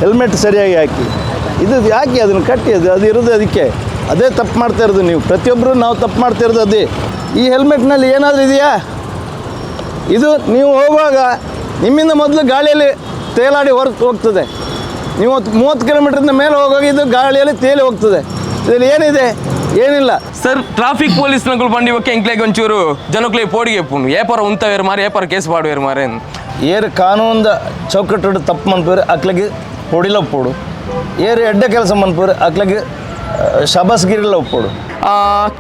Helmet ಸರಿಯಾಗಿ hockey. ಇದು ಯಾಕೆ ಅದನ್ನು ಕಟ್ಟಿ, ಅದು ಅದು ಇರೋದು ಅದಕ್ಕೆ. ಅದೇ ತಪ್ಪು ಮಾಡ್ತಾ ಇರೋದು ನೀವು. ಪ್ರತಿಯೊಬ್ಬರು ನಾವು ತಪ್ಪು ಮಾಡ್ತಾ ಇರೋದು ಅದೇ. ಈ ಹೆಲ್ಮೆಟ್ನಲ್ಲಿ ಏನಾದರೂ ಇದೆಯಾ? ಇದು ನೀವು ಹೋಗುವಾಗ ನಿಮ್ಮಿಂದ ಮೊದಲು ಗಾಳಿಯಲ್ಲಿ ತೇಲಾಡಿ ಹೊರತು ಹೋಗ್ತದೆ. ನೀವು 30 ಕಿಲೋಮೀಟ್ರಿಂದ ಮೇಲೆ ಹೋಗುವಾಗ ಇದು ಗಾಳಿಯಲ್ಲಿ ತೇಲಿ ಹೋಗ್ತದೆ. ಇದರಲ್ಲಿ ಏನಿದೆ? ಏನಿಲ್ಲ. ಸರ್, ಟ್ರಾಫಿಕ್ ಪೊಲೀಸ್ ನಕುಲು ಬಂಡಿ ಎಂಕ್ಲೆಗ್ ಒಂಚೂರು ಜನಕ್ಲೆ ಪೋಡಿಗೆ ಪುಂಡು ಏಪರ ಉಂತವೇರು ಮಾರೆ, ಏಪರ ಕೇಸ್ ಪಾಡುವೇರು ಮಾರೆ. ಏರು ಕಾನೂನ್ದ ಚೌಕಟ್ಟು ತಪ್ಪು ಮನ್ಪುರು ಅಕ್ಲಿಗೆ ಹೊಡಿಲ ಒಪ್ಪೋಡು. ಏರು ಎಡ್ಡೆ ಕೆಲಸ ಮನ್ಪುರು ಅಕ್ಲಿಗೆ ಶಬಾಸ್ಗಿರಿಲ್ಲ ಒಪ್ಪೋಡು.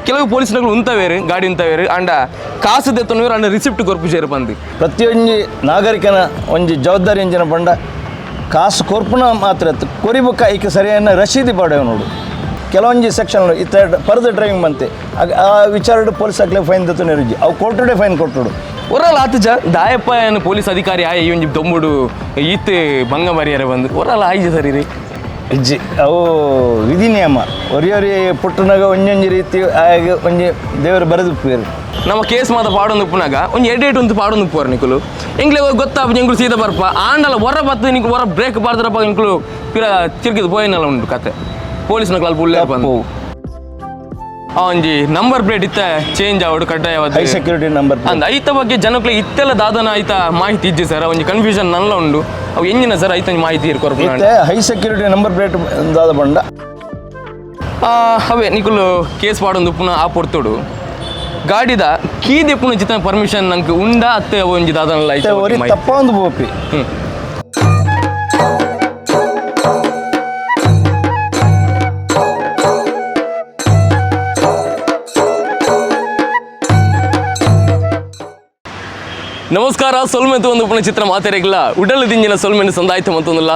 ಕೆಲವು ಪೊಲೀಸ್ನಗಳು ಉಂತವೇರು, ಗಾಡಿ ಉಂತವೇರು ಅಂಡ ಕಾಸು ದೆತ್ತೊನುವೇರು ಅಂಡ ರಿಸಿಪ್ಟ್ ಕೊರ್ಪು ಸೇರು ಬಂದು. ಪ್ರತಿಯೊಂಜಿ ನಾಗರಿಕನ ಒಂಜಿ ಜವಾಬ್ದಾರಿ ಎಂಜಿನ ಪಂಡ ಕಾಸು ಕೊರ್ಪುನ ಮಾತ್ರ ಇತ್ತು ಕೊರಿಬುಕ್ಕ ಐಕೆ ಸರಿಯಾದ ರಶೀದಿ ಪಾಡೇವು ನೋಡು. ಕೆಲವೊಂಜಿ ಸೆಕ್ಷನ್ ಇತ್ತ ಪರ್ದ ಡ್ರೈವಿಂಗ್ ಬಂತೆ ಆ ವಿಚಾರ ಪೊಲೀಸ್ ಹಾಕ್ಲೆ ಫೈನ್ ದತ್ತು ನೆರುಜಿ ಅವು ಕೊಟ್ಟುಡೆ ಫೈನ್ ಕೊಟ್ಟುಡು. ಒರಲ್ ಆತು ಜ ದಾಯಪ್ಪ ಏನು ಪೊಲೀಸ್ ಅಧಿಕಾರಿ ಆಯ್ ಈ ಒಂಜಿ ದೊಂಬುಡು ಈತ್ ಬಂಗ ಮರಿಯರೆ ಬಂದು ಒರಲ್ ಆಯ್ಜ ಸರಿ ರೀ. ಇಜ್ಜಿ, ಅವು ವಿಧಿ ನಿಯಮ. ಒರಿಯೊರಿ ಪುಟ್ಟನಾಗ ಒಂಜೊಂಜಿ ರೀತಿ ಆಗ ಒಂಜಿ ದೇವರು ಬರೆದು ಪೇರು. ನಮ್ಮ ಕೇಸ್ ಮಾತ ಪಾಡೊಂದು ಉಪ್ಪುನಾಗ ಒಂಜಿ ಎಡೇಟ್ ಒಂದು ಪಾಡೊಂದು ಉಪ್ಪುವರು ನಿಕುಲು. ಎಂಕ್ಲೆ ಗೊತ್ತಾಪ ಎಂಕುಲು ಸೀದಾ ಬರ್ಪ ಆಂಡಲ ಹೊರ ಬತ್ತು ನಿಂಕು ಹೊರ ಬ್ರೇಕ್ ಬಾರ್ದ್ರಪ್ಪ ಎಂಕುಲು ಪಿರ ತಿರ್ಗಿದ್ ಪೋಯಿನಲ್ಲ ಉಂಟು ಕತೆ. ಪೊಲೀಸ್ ನಕಲು ಅಲ್ಪ ಉಳ್ಳೇ ಬಂದು ಆ ಒಂಜಿ ನಂಬರ್ ಪ್ಲೇಟ್ ಇತ್ತ ಚೇಂಜ್ ಆವಡು ಕಡ್ಡಾಯವಾದ ಹೈ ಸೆಕ್ಯೂರಿಟಿ ನಂಬರ್. ಅಂದ್ ಐತ ಬಗ್ಗೆ ಜನಕ್ಲೆ ಇತ್ತೆಲ್ಲ ದಾದನ ಐತ ಮಾಹಿತಿ ಇಜ್ಜಿ ಸರ್. ಒಂಜಿ ಕನ್ಫ್ಯೂಷನ್ ನಲ್ಲ ಉಂಡು. ಅವು ಎಂಜಿನ ಸರ್ ಐತ ಒಂಜಿ ಮಾಹಿತಿ ಇರ್ಕೊರ್ಪು. ಇತ್ತೆ ಹೈ ಸೆಕ್ಯೂರಿಟಿ ನಂಬರ್ ಪ್ಲೇಟ್ ದಾದ ಬಂಡ. ಅವೇ ನಿಕುಲು ಕೇಸ್ ಪಾಡೊಂದು ಉಪ್ಪುನ ಆ ಪೊರ್ತುಡು ಗಾಡಿದ ಕೀ ದೆಪ್ಪುನ ಚಿತ್ತ ಪರ್ಮಿಷನ್ ನಂಗೆ ಉಂಡ ಅತ್ತೆ ಒಂಜಿ ದಾದನಲ್ಲ ಐತ ಇತ್ತೆ ಒರಿ ಬಗ್ಗೆ ಮಾಹಿತಿ. ತಪ್ಪ ಒಂದು ಬೋಪಿ. ನಮಸ್ಕಾರ. ಸೊಲ್ಮೆಂತು ಒಂದು ಉಪ್ಪುನ ಚಿತ್ರ ಮಾತೆರೆಗಿಲ್ಲ ಉಡಲು ದಿಂಜಿನ ಸೊಲ್ಮೆನು ಸಂದಾಯ್ತು ಮತ್ತೊಂದಿಲ್ಲ.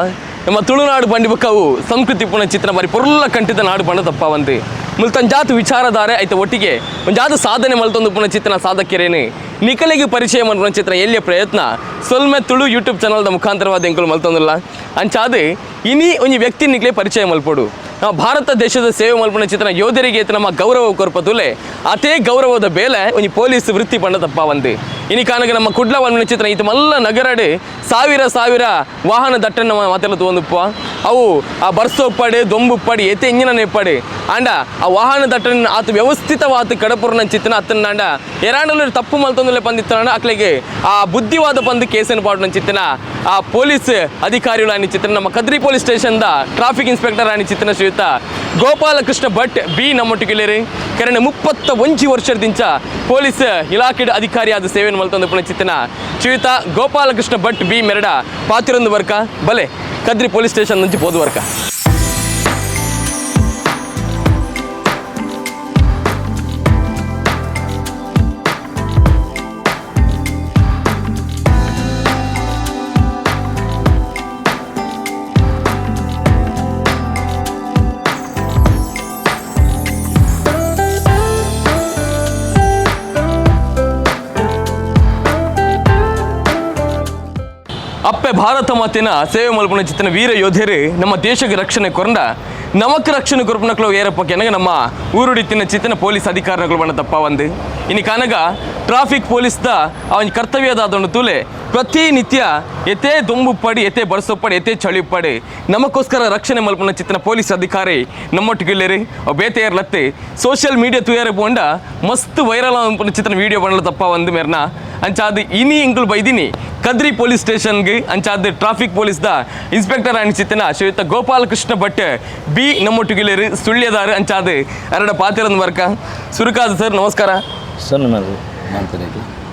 ನಮ್ಮ ತುಳುನಾಡು ಬಂಡಿ ಬಕ್ಕವು ಸಂಸ್ಕೃತಿ ಪುಣ ಚಿತ್ರ ಬಾರಿ ಪೊರ್ಲ ಕಂಠಿತ ನಾಡು ಬಂಡ ತಪ್ಪಾವಂತೆ ಮುಲ್ತನ್ ಜಾತು ವಿಚಾರಧಾರೆ ಐತ ಒಟ್ಟಿಗೆ ಒಂಜಾತ ಸಾಧನೆ ಮಲ್ತೊಂದು ಪುಣ ಚಿತ್ರನ ಸಾಧಕರೇನು ನಿಕಲಿಗೆ ಪರಿಚಯ ಮಲ್ಪುನ ಚಿತ್ರ ಎಲ್ಲಿಯ ಪ್ರಯತ್ನ ಸೊಲ್ಮೆ ತುಳು ಯೂಟ್ಯೂಬ್ ಚಾನಲ್ದ ಮುಖಾಂತರವಾದ ಎಂಕುಲು ಮಲ್ತೊಂದಿಲ್ಲ. ಅಂಚಾದು ಇನಿ ಒಂಜಿ ವ್ಯಕ್ತಿ ನಿಕ್ಲೆ ಪರಿಚಯ ಮಲ್ಪೊಡು. ನಾವು ಭಾರತ ದೇಶದ ಸೇವೆ ಮಲ್ಪುನ ಚಿತ್ರನ ಯೋಧರಿಗೆ ಐತ ನಮ್ಮ ಗೌರವ ಕೊರ್ಪತುಲೆ ಅತೇ ಗೌರವದ ಬೇಲೆ ಒಂಜಿ ಪೊಲೀಸ್ ವೃತ್ತಿ ಪಂಡ ತಪ್ಪಾವಂತೆ. ಇನಿ ಕಾನಗ ನಮ್ಮ ಕುಡ್ಲ ವನ್ಮನ ಚಿತ್ರ ಈತ ಮಲ್ಲ ನಗರಡು ಸಾವಿರ ಸಾವಿರ ವಾಹನ ದಟ್ಟಣ ಮಾತೆಲ್ಲ ತಗೊಂಡುಪ್ಪ. ಅವು ಆ ಬರ್ಸೊಪ್ಪಡು ದೊಂಬುಪ್ಪಡಿ ಎತೆ ಇಂಜಿನ ಎಪ್ಪಡು ಅಂಡ ಆ ವಾಹನ ದಟ್ಟಣ ಆತ ವ್ಯವಸ್ಥಿತವಾದ ಕಡಪುರ್ನ ಚಿತ್ರನ ಅತ್ತನಾಂಡ ಎರಾಂಡಲು ತಪ್ಪು ಮಲ್ತೊಂದಲೆ ಪಂದಿತ್ತನ ಅಕ್ಲೆಗೆ ಆ ಬುದ್ಧಿವಾದ ಪಂದು ಕೇಸನ್ನು ಪಾಡುನ ಚಿತ್ರನ ಆ ಪೊಲೀಸ್ ಅಧಿಕಾರಿಗಳು ಆನಿ ಚಿತ್ರ ನಮ್ಮ Kadri police station the traffic inspector ಆನಿ ಚಿತ್ರನ ಶ್ರೀಯುತ ಗೋಪಾಲಕೃಷ್ಣ ಭಟ್ ಬಿ ನಮ್ಮೊಟ್ಟಿಗೆ ಕರೆನ 31 ವರ್ಷದಿಂಚ ಪೊಲೀಸ್ ಇಲಾಖೆ ಅಧಿಕಾರಿಯಾದ ಸೇವೆಯನ್ನು ಮಲ್ತೊಂದು ಪುಣ ಚಿತ್ರನ ಶ್ರೀಯುತ ಗೋಪಾಲಕೃಷ್ಣ ಭಟ್ ಬಿ ಮೆರಡ ಪಾತಿರೊಂದು ವರ್ಕ ಬಲೆ ಕದ್ರಿ ಪೊಲೀಸ್ ಸ್ಟೇಷನ್ నుంచి పోదు ವರ್ಕ. ಅಪ್ಪೆ ಭಾರತ ಮಾತಿನ ಸೇವೆ ಮಲ್ಪುನ ಚಿತ್ತನ ವೀರ ಯೋಧರು ನಮ್ಮ ದೇಶಕ್ಕೆ ರಕ್ಷಣೆ ಕೊರಂಡ ನಮಕ್ ರಕ್ಷಣೆ ಕೊರಪುನಕ್ಲು ಏರಪ್ಪ ಕೆನಗ ನಮ್ಮ ಊರುಡಿತ್ತಿನ ಚಿತ್ತನ ಪೊಲೀಸ್ ಅಧಿಕಾರಿಗಳು ಬಣ್ಣ ತಪ್ಪ ಒಂದು. ಇನಿ ಕಾನಗ ಟ್ರಾಫಿಕ್ ಪೊಲೀಸ್ದ ಅವನ ಕರ್ತವ್ಯದಾದೊಂಡು ತೂಲೆ ಪ್ರತಿನಿತ್ಯ ಎತೆ ದೊಂಬು ಪಡಿ ಎತೆ ಬರ್ಸೊಪ್ಪಡಿ ಎತೆ ಚಳಿ ಪಡಿ ನಮಕ್ಕೋಸ್ಕರ ರಕ್ಷಣೆ ಮಲ್ಪುನ ಚಿತ್ತನ ಪೊಲೀಸ್ ಅಧಿಕಾರಿ ನಮ್ಮೊಟ್ಟಿಗೆ ಬೇತೆಯರ್ ಲತ್ತೆ ಸೋಷಿಯಲ್ ಮೀಡಿಯಾ ತುಯಾರ ಪೋಂಡ ಮಸ್ತ್ ವೈರಲ್ ಅನ್ಪುನ ಚಿತ್ರನ ವಿಡಿಯೋ ಬಂಡಲ ತಪ್ಪ ಒಂದು ಮೇರ್ನ. ಅಂಚಾದ ಇನಿ ಇಂಕುಲು ಬೈದಿನಿ ಕದ್ರಿ ಪೊಲೀಸ್ ಸ್ಟೇಷನ್ಗೆ. ಅಂಚಾದ ಟ್ರಾಫಿಕ್ ಪೊಲೀಸ್ the inspector ಆನಿ ಚಿತ್ತನ ಶ್ರೀಯುತ ಗೋಪಾಲಕೃಷ್ಣ ಭಟ್ ಬಿ ನಮ್ಮೊಟ್ಟಿಗೆ ಸುಳ್ಯದಾರು. ಅಂಚಾದ ಅರಡ ಪಾತಿರಂದು ವರ್ಕ ಸುರುಕಾದ ಸರ್, ನಮಸ್ಕಾರ. ಸಣ್ಣ ಮಾತಾಡಿ.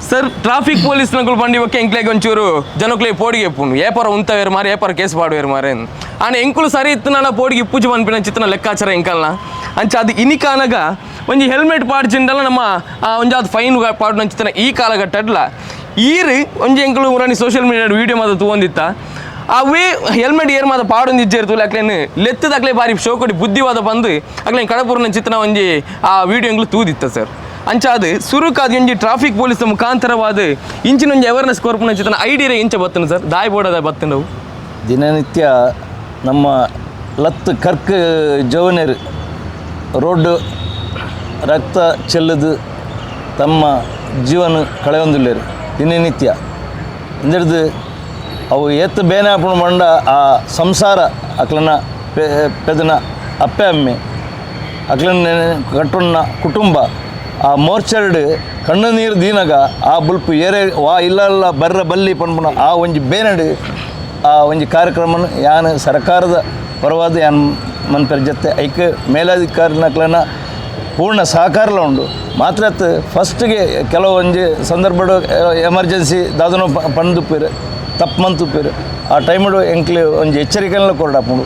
ಸರ್, ಟ್ರಾಫಿಕ್ ಪೊಲೀಸ್ ನಕುಲು ಬಂಡಿ ಬೊಕ್ಕ ಎಂಕ್ಲೆಗ್ ಒಂಚೂರು ಜನಕ್ಲೆ ಪೋಡಿಗೆ ಪುಂಡು ಏಪರ ಉಂತವೇರು ಮಾರೆ, ಏಪರ ಕೇಸ್ ಪಾಡುವೇರು ಮಾರೆ. ಆಂಡ ಎಂಕುಲು ಸರಿ ಇತ್ತು ನಾನ ಪೋಡಿಗೆ ಇಪ್ಪುಜಿ ಪನ್ಪಿನ ಚಿತ್ರನ ಲೆಕ್ಕಾಚಾರ ಎಂಕಲ್ನ. ಅಂಚ ಅದು ಇನಿಕಾನಗ ಒಂಜಿ ಹೆಲ್ಮೆಟ್ ಪಾಡ್ಜಿಂಡಲ ನಮ್ಮ ಒಂಜಾದ್ ಫೈನ್ ಪಾಡುನ ಚಿತ್ರನ ಈ ಕಾಲಘಟ್ಟಡ್ಲ ಈರು ಒಂಜಿ ಎಂಕುಲು ಉರಾನಿ ಸೋಷಿಯಲ್ ಮೀಡಿಯಾ ವೀಡಿಯೋ ಮಾತ ತೂವೊಂದಿತ್ತ. ಅವೇ ಹೆಲ್ಮೆಟ್ ಏರ್ ಮಾತ ಪಾಡೊಂದು ಇಜ್ಜೆ ಇರ್ತುಲೆ ಅಕ್ಲೇನು ಲೆತ್ತದಕ್ಲೆ ಬಾರಿ ಶೋಕಡಿ ಬುದ್ಧಿವಾದ ಬಂದು ಅಕ್ಲೇನ್ ಕಡಪುರ್ನ ಚಿತ್ರನ ಒಂಜಿ ಆ ವೀಡಿಯೋ ಎಂಕುಲು ತೂದಿತ್ತ ಸರ್. ಅಂಚಾದ ಸುರುಕಾದ ಒಂಜಿ ಟ್ರಾಫಿಕ್ ಪೊಲೀಸ್ ಮುಖಾಂತರವಾದ ಇಂಚಿನ ಒಂಜಿ ಅವೇರ್ನೆಸ್ ಕೊರ್ಪುನ ಚಿತ್ರನ ಐಡಿಯಾ ಇಂಚ ಬತ್ತನ ಸರ್, ದಾಯಿ ಬೋಡದ ಬತ್ತನವು? ದಿನನಿತ್ಯ ನಮ್ಮ ಲತ್ತು ಕರ್ಕ್ ಜವನೇರು ರೋಡ್ ರಕ್ತ ಚೆಲ್ಲದು ತಮ್ಮ ಜೀವನ ಕಳೆಯೊಂದುಲ್ಲೇರು ದಿನನಿತ್ಯ. ಇಂದಿಡ್ದು ಅವು ಏತ್ ಬೇನೆ ಆಪುಂಡು ಪಂಡ ಆ ಸಂಸಾರ ಅಕ್ಲನ ಪೆದನ ಅಪ್ಪೆ ಅಮ್ಮೆ ಅಕ್ಲನ ಕಟ್ಟುಣ್ಣ ಕುಟುಂಬ ಆ ಮೋರ್ಚರ್ಡ್ ಕಣ್ಣು ನೀರು ದೀನಗ ಆ ಬುಲ್ಪು ಏರೆ ವಾ ಇಲ್ಲ ಬರ್ರ ಬಲ್ಲಿ ಪನ್ಪುನ ಆ ಒಂಜಿ ಬೇನಡು ಆ ಒಂಜಿ ಕಾರ್ಯಕ್ರಮನ ಯಾನ್ ಸರ್ಕಾರದ ಪರವಾದ ಯಾನ್ ಮನ್ಪೆರ್ ಜತ್ತೆ ಐಕ್ ಮೇಲಾಧಿಕಾರಿನಕ್ಲನ ಪೂರ್ಣ ಸಹಕಾರಲ ಉಂಡು. ಮಾತ್ರ ಫಸ್ಟ್ಗೆ ಕೆಲವೊಂಜಿ ಸಂದರ್ಭಡ್ ಎಮರ್ಜೆನ್ಸಿ ದಾದನೋ ಪಂದುಪ್ಪೇರು ತಪ್ಪು ಮಂತುಪ್ಪೇರು ಆ ಟೈಮುಡು ಎಂಕ್ಲೆ ಒಂಜಿ ಎಚ್ಚರಿಕೆಲ್ಲ ಕೊರಡಾಪುಂಡು.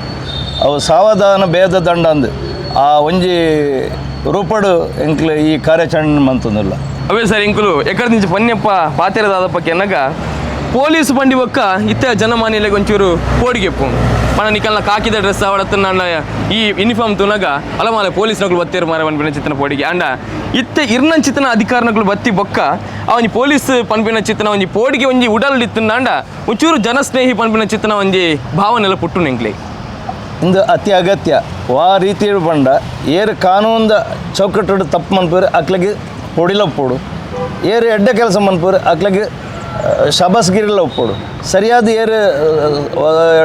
ಅವು ಸಾವಧಾನ ಭೇದ ದಂಡ ಅಂದು ಆ ಒಂಜಿ ರೂಪಡು ಎಂಕ್ಲೆ ಈ ಕಾರ್ಯಾಚರಣೆ ಮಂತೊಂದುಲ್ಲ. ಅವೇ ಸರ್ ಇಂಕುಲು ಎಕ್ಕಡ నుంచి ಪನ್ಯಪ್ಪ ಪಾತೆರದಾದಪ್ಪ ಕೆನ್ನಗ ಪೊಲೀಸ್ ಬಂಡಿ ಒಕ್ಕ ಇತ್ತ ಜನಮಾನ್ಯಲೆಗ್ ಒಂಚೂರು ಪೋಡಿಗೆಪ್ಪು ಪಣ ನಿಕಲ್ನ ಕಾಕಿದ ಡ್ರೆಸ್ ಅವಡತ್ತ ನನ್ನ ಈ ಯೂನಿಫಾರ್ಮ್ ತುನಗ ಅಲಮಾಲೆ ಪೊಲೀಸ್ ನಕಲು ಬತ್ತೇರು ಮಾರ ಪನ್ಪಿನ ಚಿತ್ತನ ಪೋಡಿಗೆ ಅಂಡ ಇತ್ತೆ ಇರ್ನನ್ ಚಿತ್ತನ ಅಧಿಕಾರನಕಲು ಬತ್ತಿ ಬೊಕ್ಕ ಅವನಿ ಪೊಲೀಸ್ ಪನ್ಪಿನ ಚಿತ್ತನ ಒಂಜಿ ಪೋಡಿಗೆ ಒಂಜಿ ಉಡಲ್ ಇತ್ತಂಡ ಒಂಚೂರು ಜನಸ್ನೇಹಿ ಪನ್ಪಿನ ಚಿತ್ತನ ಒಂಜಿ ಭಾವನೆಲ್ಲ ಪುಟ್ಟು ನೆಂಕ್ಲೆ. ಇಂದು ಅತಿ ಅಗತ್ಯ ವಾ ರೀತಿ ಪಂಡ ಏರು ಕಾನೂನ್ದ ಚೌಕಟ್ಟು ತಪ್ಪು ಮನ್ಪೇರು ಅಕ್ಲಗೆ ಪೊಡಿಲ ಒಪ್ಪೋಡು, ಏರು ಎಡ್ಡೆ ಕೆಲಸ ಮನ್ಪೇರು ಅಕ್ಲಗೆ ಶಬಾಸ್ಗಿರಿಲ ಒಪ್ಪೋಡು, ಸರಿಯಾದ ಏರು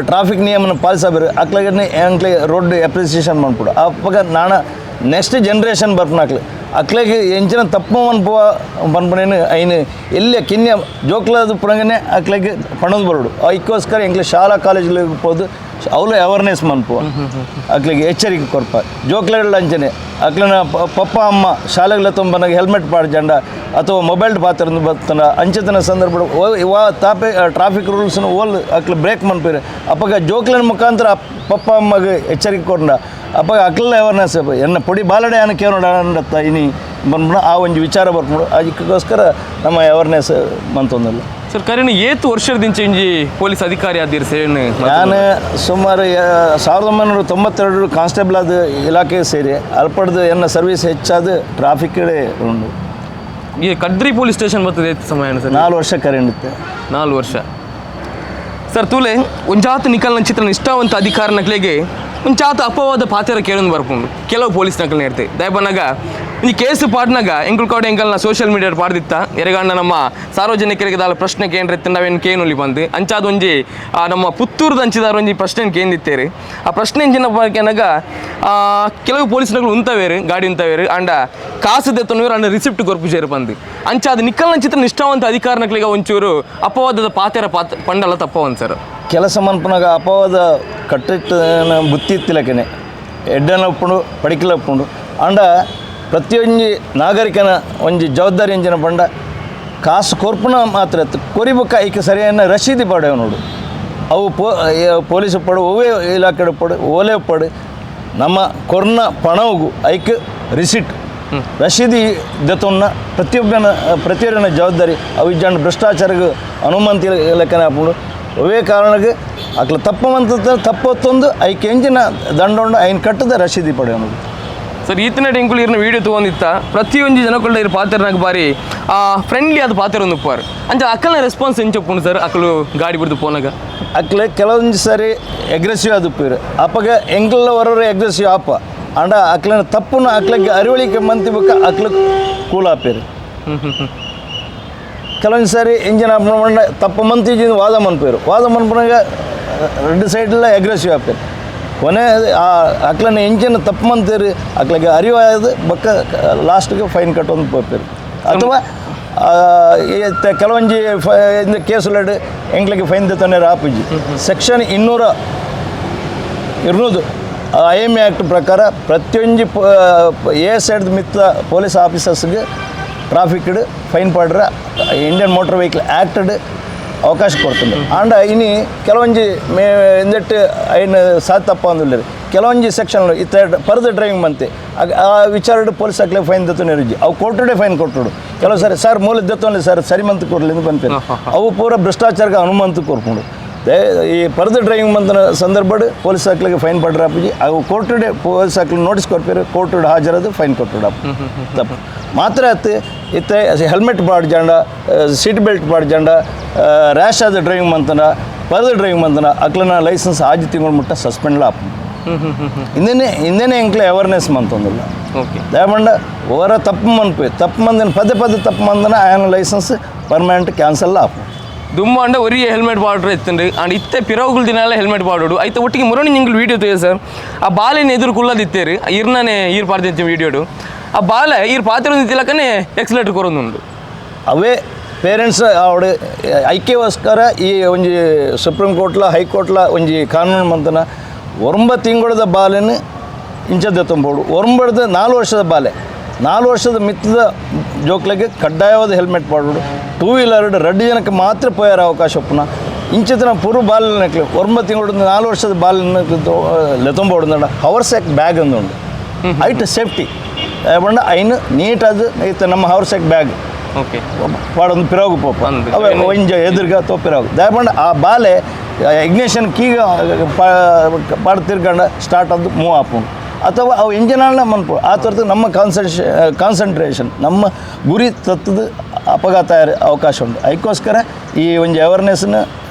ಟ್ರಾಫಿಕ್ ನಿಯಮನ ಪಾಲಿಸಬೇರು ಅಕ್ಲಗೆ ಎಂಕ್ಲೆ ರೋಡ್ ಅಪ್ರಿಸಿಯೇಷನ್ ಮನ್ಪೋಡು. ಅಪ್ಪಗ ನಾಣ ನೆಕ್ಸ್ಟ್ ಜನ್ರೇಷನ್ ಬರ್ಪುನ ಅಕ್ಲೆ ಅಕ್ಲೆಗೆ ಎಂಚಿನ ತಪ್ಪು ಮನ್ಪುವ ಪನ್ಪುನೇನು ಐನು ಎಲ್ಲಿ ಕಿನ್ಯ ಜೋಕ್ಲದ ಪುಣಗನೆ ಅಕ್ಲೆಗೆ ಪಣದು ಬರೋಡು. ಐಕ್ಕೋಸ್ಕರ ಎಂಕ್ಲೆ ಶಾಲಾ ಕಾಲೇಜ್ಗಳಿಗೆ ಪೋದು ಅವಳು ಅವೇರ್ನೆಸ್ ಮನ್ಪುವ ಅಕ್ಲೆಗೆ ಎಚ್ಚರಿಕೆ ಕೊರ್ಪ. ಜೋಕ್ಲೆಗಳ ಅಂಚನೆ ಅಕ್ಲೆನ ಪಪ್ಪ ಅಮ್ಮ ಶಾಲೆಗಳ ತುಂಬನಾಗ ಹೆಲ್ಮೆಟ್ ಪಾಡ್ಜಂಡ ಅಥವಾ ಮೊಬೈಲ್ ಪಾತ್ರ ಬರ್ತನ ಅಂಚತನ ಸಂದರ್ಭ ವಾ ತಾಪೆ ಟ್ರಾಫಿಕ್ ರೂಲ್ಸ್ನ ಓಲ್ ಅಕ್ಲೆ ಬ್ರೇಕ್ ಮನ್ಪೇರು. ಅಪ್ಪಗ ಜೋಕ್ಲೆನ ಮುಖಾಂತರ ಪಪ್ಪ ಅಮ್ಮಗೆ ಎಚ್ಚರಿಕೆ ಕೊರಂಡ ಅಪ್ಪಗ ಅಕ್ಲೆಲ್ಲ ಅವೇರ್ನೆಸ್ ಎನ್ನ ಪೊಡಿ ಬಾಲಡೆ ಅನ್ನ ಕೇಳೋಣ ಇನಿ ಬಂದ್ಬಿಡ ಆ ಒಂಜಿ ವಿಚಾರ ಬರ್ಪುಂಡು. ಅದಕ್ಕೋಸ್ಕರ ನಮ್ಮ ಅವೇರ್ನೆಸ್ ಮಂತೊಂದಿಲ್ಲ. ಸರ್ ಕರೆನ ಏತು ವರ್ಷದಿಂದ ಒಂಜಿ ಪೊಲೀಸ್ ಅಧಿಕಾರಿ ಆದಿರ್ ಸೇವೆ? ನಾನು ಸುಮಾರು 1992 ಕಾನ್ಸ್ಟೇಬಲ್ ಆದ ಇಲಾಖೆ ಸೇರಿ ಅಲ್ಪಡ್ದು ಎನ್ನ ಸರ್ವಿಸ್ ಹೆಚ್ಚಾದ ಟ್ರಾಫಿಕ್ ಉಂಡು. ಈ ಕದ್ರಿ ಪೊಲೀಸ್ ಸ್ಟೇಷನ್ ಬರ್ತದೆ ಏತ್ ಸಮಯ ಸರ್? 4 ವರ್ಷ ಕರೆಂಡಿತ್ತು. 4 ವರ್ಷ ಸರ್. ತೂಲೆ ಒಂಜಾತ ನಿಕಲ್ನ ಚಿತ್ರ ನಿಷ್ಠಾವಂತ ಅಧಿಕಾರ ನಕ್ಲೆಗೆ ಒಂಚಾತ ಅಪವಾದ ಪಾತ್ರ ಕೇಳೊಂದು ಬರ್ಪುಂಡು ಕೆಲವು ಪೊಲೀಸ್ ನಕಲ್ ನೇರ್ತೆ ದಯಪನಾಗ ಈ ಕೇಸು ಪಾಡ್ನಾಗ ಎಂಕುಲ್ ಕೋಡೆ ಎಂಕಲ್ನ ಸೋಷಿಯಲ್ ಮೀಡಿಯಾ ಪಾಡ್ದಿತ್ತ ಎರೆಗಾಂಡ ನಮ್ಮ ಸಾರ್ವಜನಿಕರಿಗೆ ದಾಲ ಪ್ರಶ್ನೆ ಕೇಂದ್ರ ನಾವೇನು ಕೇನುಲಿ ಬಂದು ಅಂಚಾದ ಒಂಜಿ ನಮ್ಮ ಪುತ್ತೂರ್ದ ಅಂಚಿದಾರ ಒಂಜಿ ಪ್ರಶ್ನೆ ಕೇಂದಿತ್ತೇರಿ. ಆ ಪ್ರಶ್ನೆ ಎಂಚಿನ ಕೇನಾಗ ಕೆಲವು ಪೊಲೀಸ್ನಗಳು ಉಂತವೇರು ಗಾಡಿ ಉಂತವೇರು ಅಂಡ ಕಾಸು ದೆತ್ತನವೇರು ಅಂಡ ರಿಸಿಪ್ಟ್ ಕೊರ್ಪು ಸೇರು ಬಂದು ಅಂಚಾದ ನಿಕ್ಕಲ್ನ ಚಿತ್ರ ನಿಷ್ಠಾವಂತ ಅಧಿಕಾರ ನಕ್ಲಿಗೆ ಒಂಚೂರು ಅಪವಾದದ ಪಾತೆರ ಪಾತ್ ಪಂಡಲ ತಪ್ಪವನ್ ಸರ್. ಕೆಲಸ ಮನ್ಪುನಾಗ ಅಪವಾದ ಕಟ್ಟಿಟ್ಟ ಬುತ್ತಿ ಇತ್ತಿಲಕನೆ ಎಡ್ಡನ ಉಪ್ಪುಂಡು ಪಡಿಕಲ ಉಪ್ಪುಂಡು ಅಂಡ ಪ್ರತಿಯೊಂಜಿ ನಾಗರಿಕನ ಒಂಜಿ ಜವಾಬ್ದಾರಿ ಎಂಜಿನ ಪಂಡ ಕಾಸು ಕೊರ್ಪುನ ಮಾತ್ರ ಕೊರಿಬುಕ್ಕ ಐಕೆ ಸರಿಯಾದ ರಶೀದಿ ಪಡೆವು ನೋಡು. ಅವು ಪೊಲೀಸ್ ಪಡು ಒವೇ ಇಲಾಖೆ ಪಡು ಓಲೆ ಪಡು ನಮ್ಮ ಕೊರ್ನ ಪಣವು ಐಕ್ ರಿಸಿಟ್ ರಶೀದಿ ದೆತ್ತೊನ್ನ ಪ್ರತಿಯೊಬ್ಬನ ಜವಾಬ್ದಾರಿ. ಅವು ಇಜ್ಜಾಂಡ ಭ್ರಷ್ಟಾಚಾರಕ್ಕೆ ಅನುಮತಿ ಲೆಕ್ಕನೆ ಆಪುಂಡು. ಅವೇ ಕಾರಣಕ್ಕೆ ಅಕ್ಲ ತಪ್ಪು ಮಂತ ತಪ್ಪೊತ್ತೊಂದು ಐಕೆ ಎಂಜಿನ ದಂಡೊಂಡು ಐನ್ ಕಟ್ಟದ ರಶೀದಿ ಪಡೆಯೋನು. ಸರ್ ಈತನ ಎಂಕುಲು ಇರ್ನ ವೀಡಿಯೋ ತೊಗೊಂಡಿತ್ತ ಪ್ರತಿಯೊಂಜಿ ಜನಕ್ಕುಳ್ಳ ಇರು ಪಾತ್ರನಾಗ ಬಾರಿ ಫ್ರೆಂಡ್ಲಿ ಆದ ಪಾತ್ರ ಒಂದು ಉಪ್ಪಾರು ಅಂಚ ಅಕ್ಕಲ್ನ ರೆಸ್ಪಾನ್ಸ್ ಎಂಚೊಪ್ಪುಂಡು ಸರ್ ಅಕ್ಕಲು ಗಾಡಿ ಬಿಡ್ದು ಪೋನಾಗ? ಅಕ್ಲೆ ಕೆಲವೊಂದು ಸಾರಿ ಅಗ್ರೆಸಿವ್ ಆದ ಉಪ್ಪಿರು ಅಪ್ಪಗ ಎಂಕಲ್ಲ ಹೊರವ್ರೆ ಅಗ್ರೆಸಿವ್ ಆಪ ಅಂಡ ಅಕ್ಲನ ತಪ್ಪುನ ಅಕ್ಲಕ್ಕೆ ಅರಿವಳಿಕೆ ಮಂತಿ ಬುಕ್ಕ ಅಕ್ಲ ಕೂಲ್ ಆಪೇರು. ಕೆಲವೊಂದು ಸಾರಿ ಇಂಜಿನ್ ಆಪುನ ತಪ್ಪು ಮಂತಿ ವಾದ ಮನ್ಪೇರು ವಾದ ಮನ್ಪುನಾಗ రెండు ಸೈಡ್ಲ ಅಗ್ರೆಸಿವ್ ಆಪೇರು. ಕೊನೆ ಆ ಅಕ್ಲನ ಇಂಜಿನ್ ತಪ್ಪು ಮಂತೀರು ಅಕ್ಲಗೆ ಅರಿವಾದ ಬಕ್ಕ ಲಾಸ್ಟ್ಗೆ ಫೈನ್ ಕಟ್ಟೊಂದು ಪೋಪೇರು. ಅಥವಾ ಕೆಲವೊಂಜಿ ಕೇಸುಲೆಡ್ ಎಂಕ್ಲಿಗೆ ಫೈನ್ ದೆತ್ತೊಂಡೇರು ಆಪುಜಿ. Section 200 I M A act ಪ್ರಕಾರ ಪ್ರತಿಯೊಂಜಿ ಎ ಸೈಡ್ ಮಿತ್ತ ಪೊಲೀಸ್ ಆಫೀಸರ್ಸ್ಗೆ ಟ್ರಾಫಿಕ್ ಫೈನ್ ಪಾಡ್ರ Indian motor vehicle acted ಅವಕಾಶ ಕೊಡ್ತದೆ. ಆಂಡ ಇನಿ ಕೆಲವೊಂಜಿ ಮೇ ಇಂದೆಟ್ಟು ಐನ್ ಸಾತ್ ತಪ್ಪ ಅಂದುಲ್ಲೇರು ಕೆಲವೊಂಜಿ ಸೆಕ್ಷನ್ ಇತ್ತ ಪರ್ದ ಡ್ರೈವಿಂಗ್ ಮಂತೆ ಆ ವಿಚಾರಡ್ ಪೊಲೀಸ್ ಹಾಕ್ಲೆ ಫೈನ್ ದೆತ್ತೊಂಡು ಅವು ಕೋರ್ಟುಡೆ ಫೈನ್ ಕೊಟ್ಟುಡು. ಕೆಲವು ಸರಿ ಸರ್ ಮೂಲ ದೆತ್ತೊಂಡು ಸರ್ ಸರಿ ಮಂತ್ ಕೊರ್ಲಿ ಅಂತ ಬಂದ್ಪೇರು ಅವು ಪೂರ ಭ್ರಷ್ಟಾಚಾರಕ್ಕೆ ಅನುಮಂತ ಕೊರ್ಪುಂಡು. ಈ ಪರ್ದ ಡ್ರೈವಿಂಗ್ ಮಂತನ ಸಂದರ್ಭಡ್ ಪೊಲೀಸ್ ಹಾಕ್ಲಿಗೆ ಫೈನ್ ಪಡ್ರ ಅಪ್ಪುಜಿ ಅವು ಕೋರ್ಟುಡೆ ಪೊಲೀಸ್ ಹಾಕ್ಲಿ ನೋಟಿಸ್ ಕೊರ್ಪೇರು ಕೋರ್ಟುಡ್ ಹಾಜರದು ಫೈನ್ ಕೊಟ್ಟುಡು ತಪ್ಪು ಮಾತ್ರ. ಅತ್ತು ಇತ್ತೆ ಹೆಲ್ಮೆಟ್ ಪಾಡ್ಜಂಡ ಸೀಟ್ ಬೆಲ್ಟ್ ಪಾಡ್ಜಂಡ ರ್ಯಾಶ್ ಆದ ಡ್ರೈವಿಂಗ್ ಮಂತನ ಪರ್ದ ಡ್ರೈವಿಂಗ್ ಮಂತನ ಅಕ್ಲನ ಲೈಸೆನ್ಸ್ ಆಜಿ ತಿಂಗಳು ಮುಟ್ಟ ಸಸ್ಪೆಂಡ್ಲ ಆಪು. ಇಂದೇನೆ ಇಂದೇನೆ ಎಂಕ್ಲೆ ಅವೇರ್ನೆಸ್ ಮಂತೊಂದಿಲ್ಲ. ಓಕೆ ದಯಮಂಡ ಓರ ತಪ್ಪು ಮನ್ಪು ತಪ್ಪು ಮಂದಿನ ಪದೇ ಪದೇ ತಪ್ಪು ಮಂದನ ಆಯನ licence permanent cancel ಆಪು. ದುಂಬಾಂಡ ಒರಿಯೇ ಹೆಲ್ಮೆಟ್ ಪಾಡ್ರೆ ಇತ್ತುಂಡು ಆಂಡ್ ಇತ್ತೆ ಪಿರವುಗುಲ್ ದಿನಾಲ ಹೆಲ್ಮೆಟ್ ಪಾಡೋಡು. ಐತ ಒಟ್ಟಿಗೆ ಮುರಣಿ ನಿಂಗ್ಲು ವೀಡಿಯೋ ತೂಯ ಸರ್. ಆ ಬಾಲೆನ ಎದುರು ಕುಲ್ಲದಿತ್ತೇರು ಇರ್ನನೆ ಈರ್ ಪಾಡ್ದಿಂಚ ವೀಡಿಯೋಡು. ಆ ಬಾಲೆ ಈರ್ ಪಾತಿರೊಂದಿತ್ತಿಲಕನೆ ಎಕ್ಸಲೇಟರ್ ಕೊರೊಂದುಂಡು. ಅವೇ ಪೇರೆಂಟ್ಸ್ ಅವಡು ಐಕ್ಯವಸ್ಕರ ಈ ಒಂಜಿ ಸುಪ್ರೀಂ ಕೋರ್ಟ್ಲ ಹೈಕೋರ್ಟ್ಲ ಒಂಜಿ ಕಾನೂನು ಮಂತನ 9 ತಿಂಗಳದ ಬಾಲೆನ ಇಂಚ ದೆತ್ತೊಂಬೋಡು. 9 4 ವರ್ಷದ ಬಾಲೆ, 4 ವರ್ಷದ ಮಿತ್ತದ ಜೋಕ್ಲೆಗೆ ಕಡ್ಡಾಯವಾದ ಹೆಲ್ಮೆಟ್ ಪಾಡೋಡು. ಟೂ ವೀಲರ್ 2 ಜನಕ್ಕೆ ಮಾತ್ರ ಪೋಯರ ಅವಕಾಶ ಉಪ್ಪುನ ಇಂಚಿತನ ಪೂರ್ವ ಬಾಲೆನಕ್ಲೆ 9 ತಿಂಗಳು 4 ವರ್ಷದ ಬಾಲೆನ ಲೆತ್ತೊಂಬೋಡು. ಹವರ್ಸೆಕ್ ಬ್ಯಾಗ್ ಅಂದುಂಡು, ಐಟ್ ಸೇಫ್ಟಿ ಪಂಡ ಐನು ನೀಟಾದ ಇತ್ತ ನಮ್ಮ ಹವರ್ಸೆಕ್ ಬ್ಯಾಗ್ ಓಕೆ ಪಾಡೊಂದು ಪಿರಾಗು ಪೋಪ ಅವೇ ಒಂಜ ಎದುರ್ಗ ಅಥವಾ ಪಿರಾಗು ದಯಪಂಡ ಆ ಬಾಲೆ ಇಗ್ನೇಷನ್ ಕೀಗ ಪಾಡ್ ತಿರ್ಗಂಡ ಸ್ಟಾರ್ಟ್ ಅದು ಮೂವ್ ಆಪುಂಡು. ಅಥವಾ ಅವು ಇಂಜಿನಾಲ್ನ ಮನ್ಪು ಆ ಥರದ್ದು ನಮ್ಮ ಕಾನ್ಸಂಟ್ರೇಷನ್ ನಮ್ಮ ಗುರಿ ತತ್ತದ ಅಪಘಾತ ಅವಕಾಶ ಉಂಟು. ಅದಕ್ಕೋಸ್ಕರ ಈ ಒಂಜಿ ಅವೇರ್ನೆಸ್ನ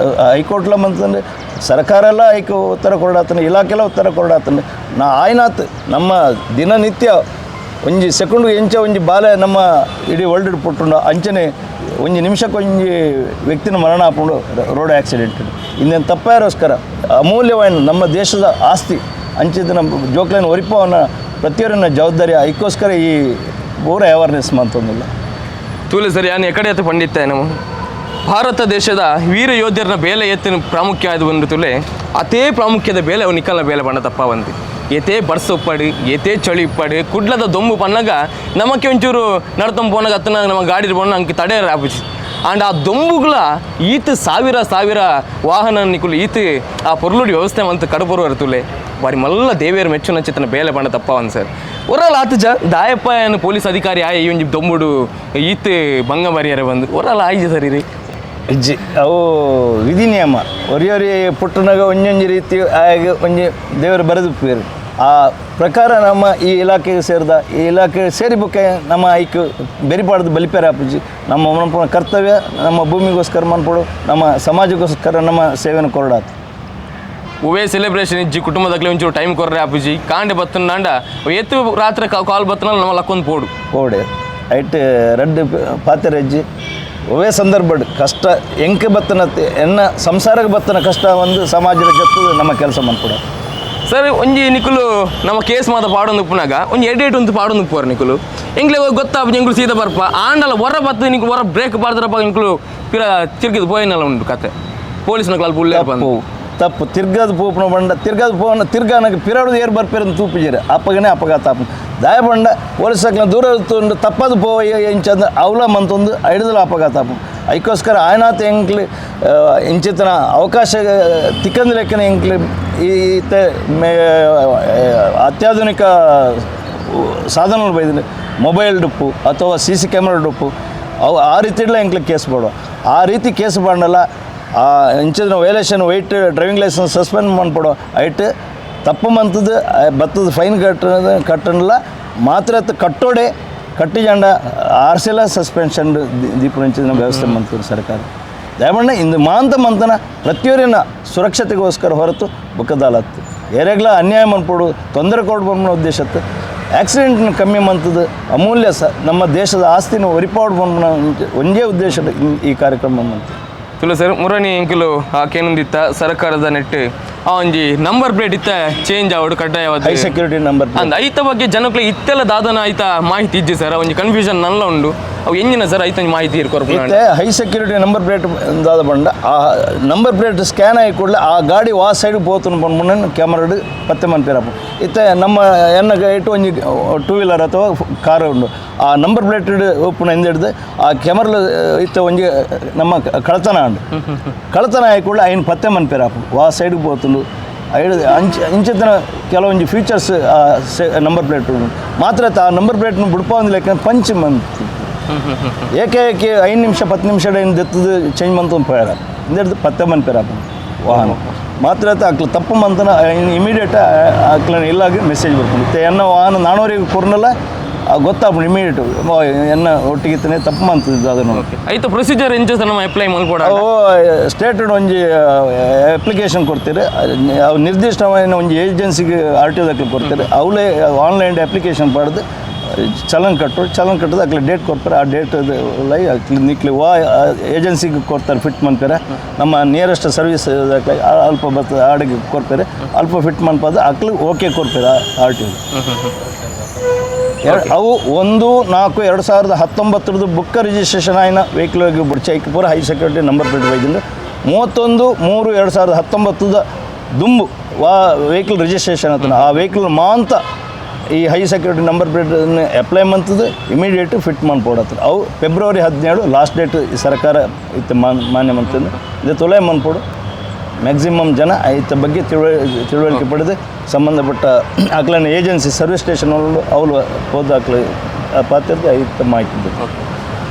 ಹೈಕೋರ್ಟ್ಲ ಮಂತಂದ್ರೆ ಸರ್ಕಾರ ಎಲ್ಲ ಐಕ್ ಉತ್ತರ ಕೊಡಾತನ, ಇಲಾಖೆಲ್ಲ ಉತ್ತರ ಕೊಡಾತನ. ನಾ ಆಯ್ನಾತ್ ನಮ್ಮ ದಿನನಿತ್ಯ ಒಂಜಿ ಸೆಕೆಂಡ್ ಎಂಚ ಒಂಜಿ ಬಾಲೆ ನಮ್ಮ ಇಡೀ ವರ್ಲ್ಡ್ ಪುಟ್ಟುಂಡು ಅಂಚನೆ ಒಂಜಿ ನಿಮಿಷಕ್ಕೆ ಒಂಜಿ ವ್ಯಕ್ತಿನ ಮರಣ ಆಪುಂಡು ರೋಡ್ ಆಕ್ಸಿಡೆಂಟ್. ಇನ್ನೇನು ತಪ್ಪಾರೋಸ್ಕರ ಅಮೂಲ್ಯವಾದ ನಮ್ಮ ದೇಶದ ಆಸ್ತಿ ಅಂಚಿದ ನಮ್ಮ ಜೋಕ್ಲೈನ್ ಒರಿಪವನ್ನ ಪ್ರತಿಯೊರನ್ನ ಜವಾಬ್ದಾರಿ. ಅದಕ್ಕೋಸ್ಕರ ಈ ಪೂರ ಅವೇರ್ನೆಸ್ ಮಂತೊಂದಿಲ್ಲ. ತೂಲೆ ಸರ್, ಯಾನು ಎಕಡೆ ಆತ ಪಂಡಿತ್ತ ನಮ್ಮ ಭಾರತ ದೇಶದ ವೀರ ಯೋಧರನ ಬೇಲೆ ಎತ್ತಿನ ಪ್ರಾಮುಖ್ಯ ಅದು ಬಂದು ತುಲೆ ಅತೇ ಪ್ರಾಮುಖ್ಯದ ಬೇಲೆ ಅವು ನಿಕ್ಕಲ ಬೇಲೆ ಬಣ್ಣ ತಪ್ಪ ಬಂದು ಏತೇ ಬರ್ಸ ಉಪ್ಪಾಡು ಏತೇ ಚಳಿ ಉಪ್ಪಾಡು ಕುಡ್ಲದ ದೊಂಬು ಪನ್ನಗ ನಮಕ್ಕೆ ಒಂಚೂರು ನಡ್ತೊಂಬ ಪೋನಾಗ ಅತ್ತನ ನಮ್ಮ ಗಾಡಿ ಪೋನ ಅಂಕ ತಡೆ ಆಪುಜಿ. ಆಂಡ್ ಆ ದೊಂಬುಗಳ ಈತ ಸಾವಿರ ಸಾವಿರ ವಾಹನ ನಿಕುಲು ಈತ ಆ ಪೊರ್ಲುಡಿ ವ್ಯವಸ್ಥೆ ಮಂತ್ ಕಡಪುರು ತುಲೆ ಬಾರಿ ಮಲ್ಲ ದೇವಿಯರ ಮೆಚ್ಚುನ ಚಿತ್ತನ ಬೇಲೆ ಬಣ್ಣ ತಪ್ಪ ಒಂದು ಸರ್. ಒರಲ್ ಆತ ಜ ದಾಯಪ್ಪ ಏನು ಪೊಲೀಸ್ ಅಧಿಕಾರಿ ಆಯ ಈ ಒಂಜಿ ದೊಂಬುಡು ಈತ ಭಂಗ ಬರಿಯರ ಬಂದು ಒರಲ್ ಆಯ್ಜ ಸರ್ ಇರಿ ಇಜ್ಜಿ ಅವು ವಿಧಿ ನಿಯಮ ಒರಿಯೊರಿ ಪುಟ್ಟನಾಗ ಒಂಜೊಂಜಿ ರೀತಿ ಆಗ ಒಂಜಿ ದೇವರು ಬರೆದು ಪೇರು ಆ ಪ್ರಕಾರ ನಮ್ಮ ಈ ಇಲಾಖೆಗೆ ಸೇರಿದ ಈ ಇಲಾಖೆ ಸೇರಿಬಕ್ಕೆ ನಮ್ಮ ಐಕ್ ಬೆರಿಪಾಡ್ದು ಬಲಿಪೇರ ಆಪುಜಿ. ನಮ್ಮ ಮನ್ಪುನ ಕರ್ತವ್ಯ ನಮ್ಮ ಭೂಮಿಗೋಸ್ಕರ ಮನ್ಪುಡು, ನಮ್ಮ ಸಮಾಜಕ್ಕೋಸ್ಕರ ನಮ್ಮ ಸೇವೆಯನ್ನು ಕೊರಡಾತು. ಒವೇ ಸೆಲೆಬ್ರೇಷನ್ ಇಜ್ಜಿ ಕುಟುಂಬದಾಗಲೇ ಒಂಚೂರು ಟೈಮ್ ಕೊರ್ರೆ ಆಪುಜಿ. ಕಾಂಡೆ ಬತ್ತನಾಂಡ ಏತು ರಾತ್ರಿ ಕಾಲ್ ಬತ್ತನ ನಮ್ಮ ಲಕ್ಕೊಂದು ಪೋಡು ಪೋಡೆ ಐಟ್ ರಡ್ಡು ಪಾತ್ರೆ ಇಜ್ಜಿ. ಒವೇ ಸಂದರ್ಭಡ್ ಕಷ್ಟ ಎಂಕ್ ಬತ್ತನ ಎನ್ನ ಸಂಸಾರಕ್ಕೆ ಬತ್ತನ ಕಷ್ಟ ಒಂದು ಸಮಾಜದ ಜೊತೆ ನಮ್ಮ ಕೆಲಸ ಮನ್ಪುಡ. ಸರ್ ಒಂಜಿ ನಿಕುಲು ನಮ್ಮ ಕೇಸ್ ಮಾತ ಪಾಡೊಂದು ಉಪ್ಪುನಾಗ ಒಂಜಿ ಎಡೇಟ್ ಒಂದು ಪಾಡೊಂದು ಉಪ್ಪುವಾರ ನಿಕುಲು ಎಂಕ್ಲೆ ಗೊತ್ತಾಪು ಎಂಕುಲು ಸೀದಾ ಬರ್ಪ ಆಂಡಲ ಹೊರ ಬತ್ತು ನಿಂಕು ಹೊರ ಬ್ರೇಕ್ ಪಾಡ್ದ್ರಪ್ಪ ಎಂಕುಲು ಪಿರ ತಿರ್ಗಿದ್ ಪೋಯಿನಲ್ಲ ಉಂಟು ಕತೆ ಪೊಲೀಸ್ನ ಕ್ಲಾಲ್ ಪುಳ್ಳೆ ತಪ್ಪು ತಪ್ಪು ತಿರ್ಗದ ಪೂಪನ ಬಂಡ ತಿರ್ಗದ ಪೋನ ತಿರ್ಗಾನಕ್ಕೆ ಪಿರಡು ಏರ್ ಬರ್ಪೇರು ತೂಪಿಜಾರೆ ಅಪ್ಪಗನೇ ಅಪಘಾತ ಆಪು ದಾಯ ಬಂಡ ಪೊಲೀಸ್ ಹಾಕ್ಲ ದೂರ ಇರ್ತುಂಡು ತಪ್ಪದು ಪೋ ಇಂಚಂದು ಅವಲ ಮಂತೊಂದು ಐಡ್ದಲ ಅಪಘಾತ ಆಪು. ಅದಕ್ಕೋಸ್ಕರ ಆಯ್ನಾತ್ ಎಂಕ್ಲಿ ಇಂಚಿತನ ಅವಕಾಶ ತಿಕ್ಕಂದ ಲೆಕ್ಕನೆ ಎಂಕ್ಲಿ ಈತ ಮೇ ಅತ್ಯಾಧುನಿಕ ಸಾಧನಗಳು ಬೈದಿಲ್ಲ ಮೊಬೈಲ್ ಡುಪ್ಪು ಅಥವಾ C C camera ಡುಪ್ಪು ಅವು ಆ ರೀತಿ ಎಂಕ್ಲಿ ಕೇಸ್ ಮಾಡುವ ಆ ರೀತಿ ಕೇಸ್ ಮಾಡಲ್ಲ. ಆ ಇಂಚಿನ violation white driving licence suspend ಮನ್ಪಡು ಐಟ್ ತಪ್ಪು ಮಂತದ್ದು ಬತ್ತದ ಫೈನ್ ಕಟ್ಟಲ್ಲ ಮಾತ್ರ ಕಟ್ಟೋಡೆ ಕಟ್ಟಿ ಜಂಡ ಆರ್ಸೆಲ್ಲ ಸಸ್ಪೆನ್ಷನ್ ದೀಪುರಂಚಿನ ವ್ಯವಸ್ಥೆ ಮಂತದ್ದು ಸರ್ಕಾರ. ದಯಮಣ್ಣ ಇಂದು ಮಾಂತ ಮಂತನ ಪ್ರತಿಯೊರಿನ ಸುರಕ್ಷತೆಗೋಸ್ಕರ ಹೊರತು ಬುಕ್ಕದಾಲತ್ತು ಏರೆಗ್ಲ ಅನ್ಯಾಯ ಮನ್ಪಡು ತೊಂದರೆ ಕೊಡು ಬಂದ ಉದ್ದೇಶತ್ತು ಆಕ್ಸಿಡೆಂಟ್ನ ಕಮ್ಮಿ ಮಂತದ್ದು ಅಮೂಲ್ಯ ನಮ್ಮ ದೇಶದ ಆಸ್ತಿನ ಒರಿಪಾಡು ಬಂದ ಒಂದೇ ಉದ್ದೇಶದ ಈ ಕಾರ್ಯಕ್ರಮ ಮಂತು. ತುಳು ಸರ್ ಮುರಣಿ ಎಂಕುಲು ಆ ಕೇನೊಂದಿತ್ತ ಸರ್ಕಾರದ ನೆಟ್ ಆ ಒಂಜಿ ನಂಬರ್ ಪ್ಲೇಟ್ ಇತ್ತ ಚೇಂಜ್ ಆವಡು ಕಡ್ಡಾಯವಾದ high security number ಅಂದ್ ಐತ ಬಗ್ಗೆ ಜನಕ್ಲೆ ಇತ್ತೆಲ್ಲ ದಾದನ ಐತ ಮಾಹಿತಿ ಇಜ್ಜಿ ಸರ್ ಒಂಜಿ ಕನ್ಫ್ಯೂಷನ್ ನಲ್ಲ ಉಂಡು ಅವು ಎಂಜಿನ ಸರ್ ಐತ ಒಂಜಿ ಮಾಹಿತಿ ಇರ್ಕೊರ್ಪು ಇತ್ತೆ high security number plate ದಾದ ಬಂಡ ಆ number plate scan ಆಗಿ ಕೂಡಲೇ ಆ ಗಾಡಿ ವಾ ಸೈಡ್ ಪೋತುನು ಪನ್ಪುನ ಕ್ಯಾಮರಾಡ್ ಪತ್ತೆ ಮನ್ಪಿರಪ್ಪ. ಇತ್ತೆ ನಮ್ಮ ಎನ್ನ ಇಟ್ಟು ಒಂಜಿ ಟೂ ವೀಲರ್ ಅಥವಾ ಕಾರ್ ಉಂಡು ಆ ನಂಬರ್ ಪ್ಲೇಟ್ ಉಪ್ಪುನ ಹಿಂದೆ ಹಿಡ್ದು ಆ ಕ್ಯಾಮರಾ ಇತ್ತೆ ಒಂಜಿ ನಮ್ಮ ಕಳತನ ಉಂಡು ಕಳತನ ಆಗಿ ಕೂಡಲೇ ಐನ್ ಪತ್ತೆ ಮನ್ಪಿರಪ್ಪ ವಾ ಸೈಡ್ಗೆ ಪೋತುಂಡು ಐಡು ಅಂಚ ಇಂಚಿತನ ಕೆಲವೊಂಜಿ features number plate ಉಂಡು ಮಾತ್ರ ಆ ನಂಬರ್ ಪ್ಲೇಟ್ನ ಬುಡ್ಪ ಒಂದು ಲೆಕ್ಕ ಪಂಚ್ ಮಂತ್ ಏಕೆ ಏಕೆ 5 ನಿಮಿಷ 10 ನಿಮಿಷ ದೆತ್ತದು ಚೇಂಜ್ ಮಂತ ಪೋಯಾರ ಹಿಂದೆ ಪತ್ತೆ ಮನ್ಪಿರಪ್ಪ ವಾಹನ ಮಾತ್ರ ಅಕ್ಲು ತಪ್ಪು ಮಂತನ ಇಮಿಡಿಯೇಟ್ ಅಕ್ಲ ಇಲ್ಲಾಗಿ ಮೆಸೇಜ್ ಬರ್ಕೊಂಡು ಇತ್ತೆ ಎನ್ನ ವಾಹನ ನಾನೂರಿಗೆ ಕೊರ್ನಲ್ಲ ಗೊತ್ತಾಪುಂಡು ಇಮಿಡಿಯೇಟ್ ಎನ್ನ ಒಟ್ಟಿಗೆ ತಪ್ಪು ಮಂತದ್ದು ಅದನ್ನು. ಐತ ಪ್ರೊಸೀಜರ್ ಎಂಚ ಸರ್ ನಮ್ಮ ಅಪ್ಲೈ ಮಲ್ಪೊಡ ಅವು ಸ್ಟೇಟ್ ಒಂಜಿ ಅಪ್ಲಿಕೇಶನ್ ಕೊಡ್ತೀರಿ ಅವು ನಿರ್ದಿಷ್ಟವಾದ ಒಂಜಿ ಏಜೆನ್ಸಿಗೆ R T O ಕೊಡ್ತೀರಿ ಅವಲೇ ಆನ್ಲೈನ್ ಅಪ್ಲಿಕೇಶನ್ ಪಡೆದು Challan ಕಟ್ಟು, ಚಲನ್ ಕಟ್ಟದ ಅಕ್ಲೆ ಡೇಟ್ ಕೊಡ್ತಾರೆ. ಆ ಡೇಟ್ ಲೈ ಅಕ್ಲಿ ನಿಕ್ಲಿ ವಾ ಏಜೆನ್ಸಿಗೆ ಕೊಡ್ತಾರೆ, ಫಿಟ್ ಮನ್ಪೇರೆ. ನಮ್ಮ ನಿಯರೆಸ್ಟ್ ಸರ್ವಿಸ್ ಅಲ್ಪ ಬರ್ತದೆ, ಆಡಿಗೆ ಕೊಡ್ತಾರೆ, ಅಲ್ಪ ಫಿಟ್ ಮನ್ಪದ ಅಕ್ಲು ಓಕೆ ಕೊಡ್ತಾರೆ ಆರ್ ಟಿ. ಅವು 1/4/2019 ಬುಕ್ಕ ರಿಜಿಸ್ಟ್ರೇಷನ್ ಆಯ್ನ ವೆಹಿಕಲ್ ಆಗಿ ಬಿಡ್ಚೆ ಐಕ್ ಪೂರ high security number plate ಬೈದಿಂದ 31/3/2019 ದುಂಬು ವಾ ವೆಹಿಕಲ್ ರಿಜಿಸ್ಟ್ರೇಷನ್ ಆತನ ಆ ವೆಹಿಕಲ್ ಮಾಂತ ಈ high security number ಪ್ಲೇಟನ್ನು apply ಮಂತದ್ದು immediate fit ಮನ್ಪೋಡತ್ತ. ಅವು February 17 last date ಸರ್ಕಾರ ಇತ್ತು ಮಾನ್ಯ ಮಂತದ್ದು. ಇದು ತೊಲೆ ಮನ್ಪೋಡು. ಮ್ಯಾಕ್ಸಿಮಮ್ ಜನ ಐತ ಬಗ್ಗೆ ತಿಳುವಳಿಕೆ ಪಡೆದು ಸಂಬಂಧಪಟ್ಟ ಅಕ್ಲನ agency service station ಅವಳು ಹೋದ ಅಕ್ಲ ಪಾತ್ರದ ಐತ ಮಾಹಿತಿ ಬೇಕು.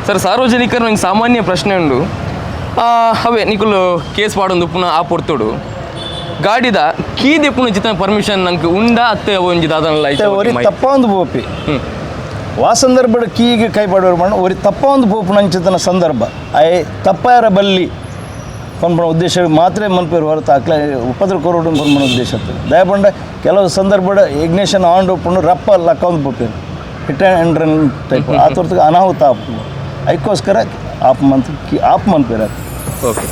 ಸರ್, ಸಾರ್ವಜನಿಕರು ನಂಗೆ ಸಾಮಾನ್ಯ ಪ್ರಶ್ನೆ ಉಂಡು. ಅವೇ ನಿಕುಲು ಕೇಸ್ ಪಾಡೊಂದು ಪುನಃ ಆ ಪೊರ್ತುಡು ಗಾಡಿದ ಕೀ ದೆಪ್ಪುನ ಚಿತ್ತ ಪರ್ಮಿಷನ್ ನಂಗೆ ಉಂಡಾ ಅತ್ತೆ ಒಂಜಿ ದಾದನಲ್ಲ? ಮತ್ತೆ ಒರಿ ತಪ್ಪ ಒಂದು ಪೋಪಿ ವಾ ಸಂದರ್ಭ ಕೀಗೆ ಕೈ ಪಾಡುವ ಮಾಡ ಒರಿ ತಪ್ಪ ಒಂದು ಪೋಪುನಂಚಿತನ ಸಂದರ್ಭ I ತಪ್ಪಾರ ಬಲ್ಲಿ ಪನ್ಪುನ ಉದ್ದೇಶ ಮಾತ್ರ ಮನ್ಪೇರು ಹೊರತು ಅಕ್ಲ ಉಪದ್ರ ಕೊರೋಡು ಪನ್ಪುನ ಉದ್ದೇಶ ಇತ್ತು. ದಯಪಂಡ ಕೆಲವು ಸಂದರ್ಭ ಇಗ್ನೇಷನ್ ಆನ್ ಉಪ್ಪುಂಡು, ರಪ್ಪ ಲಕ್ಕ ಒಂದು ಪೋಪೇರು, hit and run type ಆ ತೋರ್ತಕ್ಕೆ ಅನಾಹುತ ಆಪುಂಡು. ಅದಕ್ಕೋಸ್ಕರ ಆಪ್ ಮಂತ್ ಕಿ ಆಪ್ ಮನ್ಪೇರು. ಓಕೆ.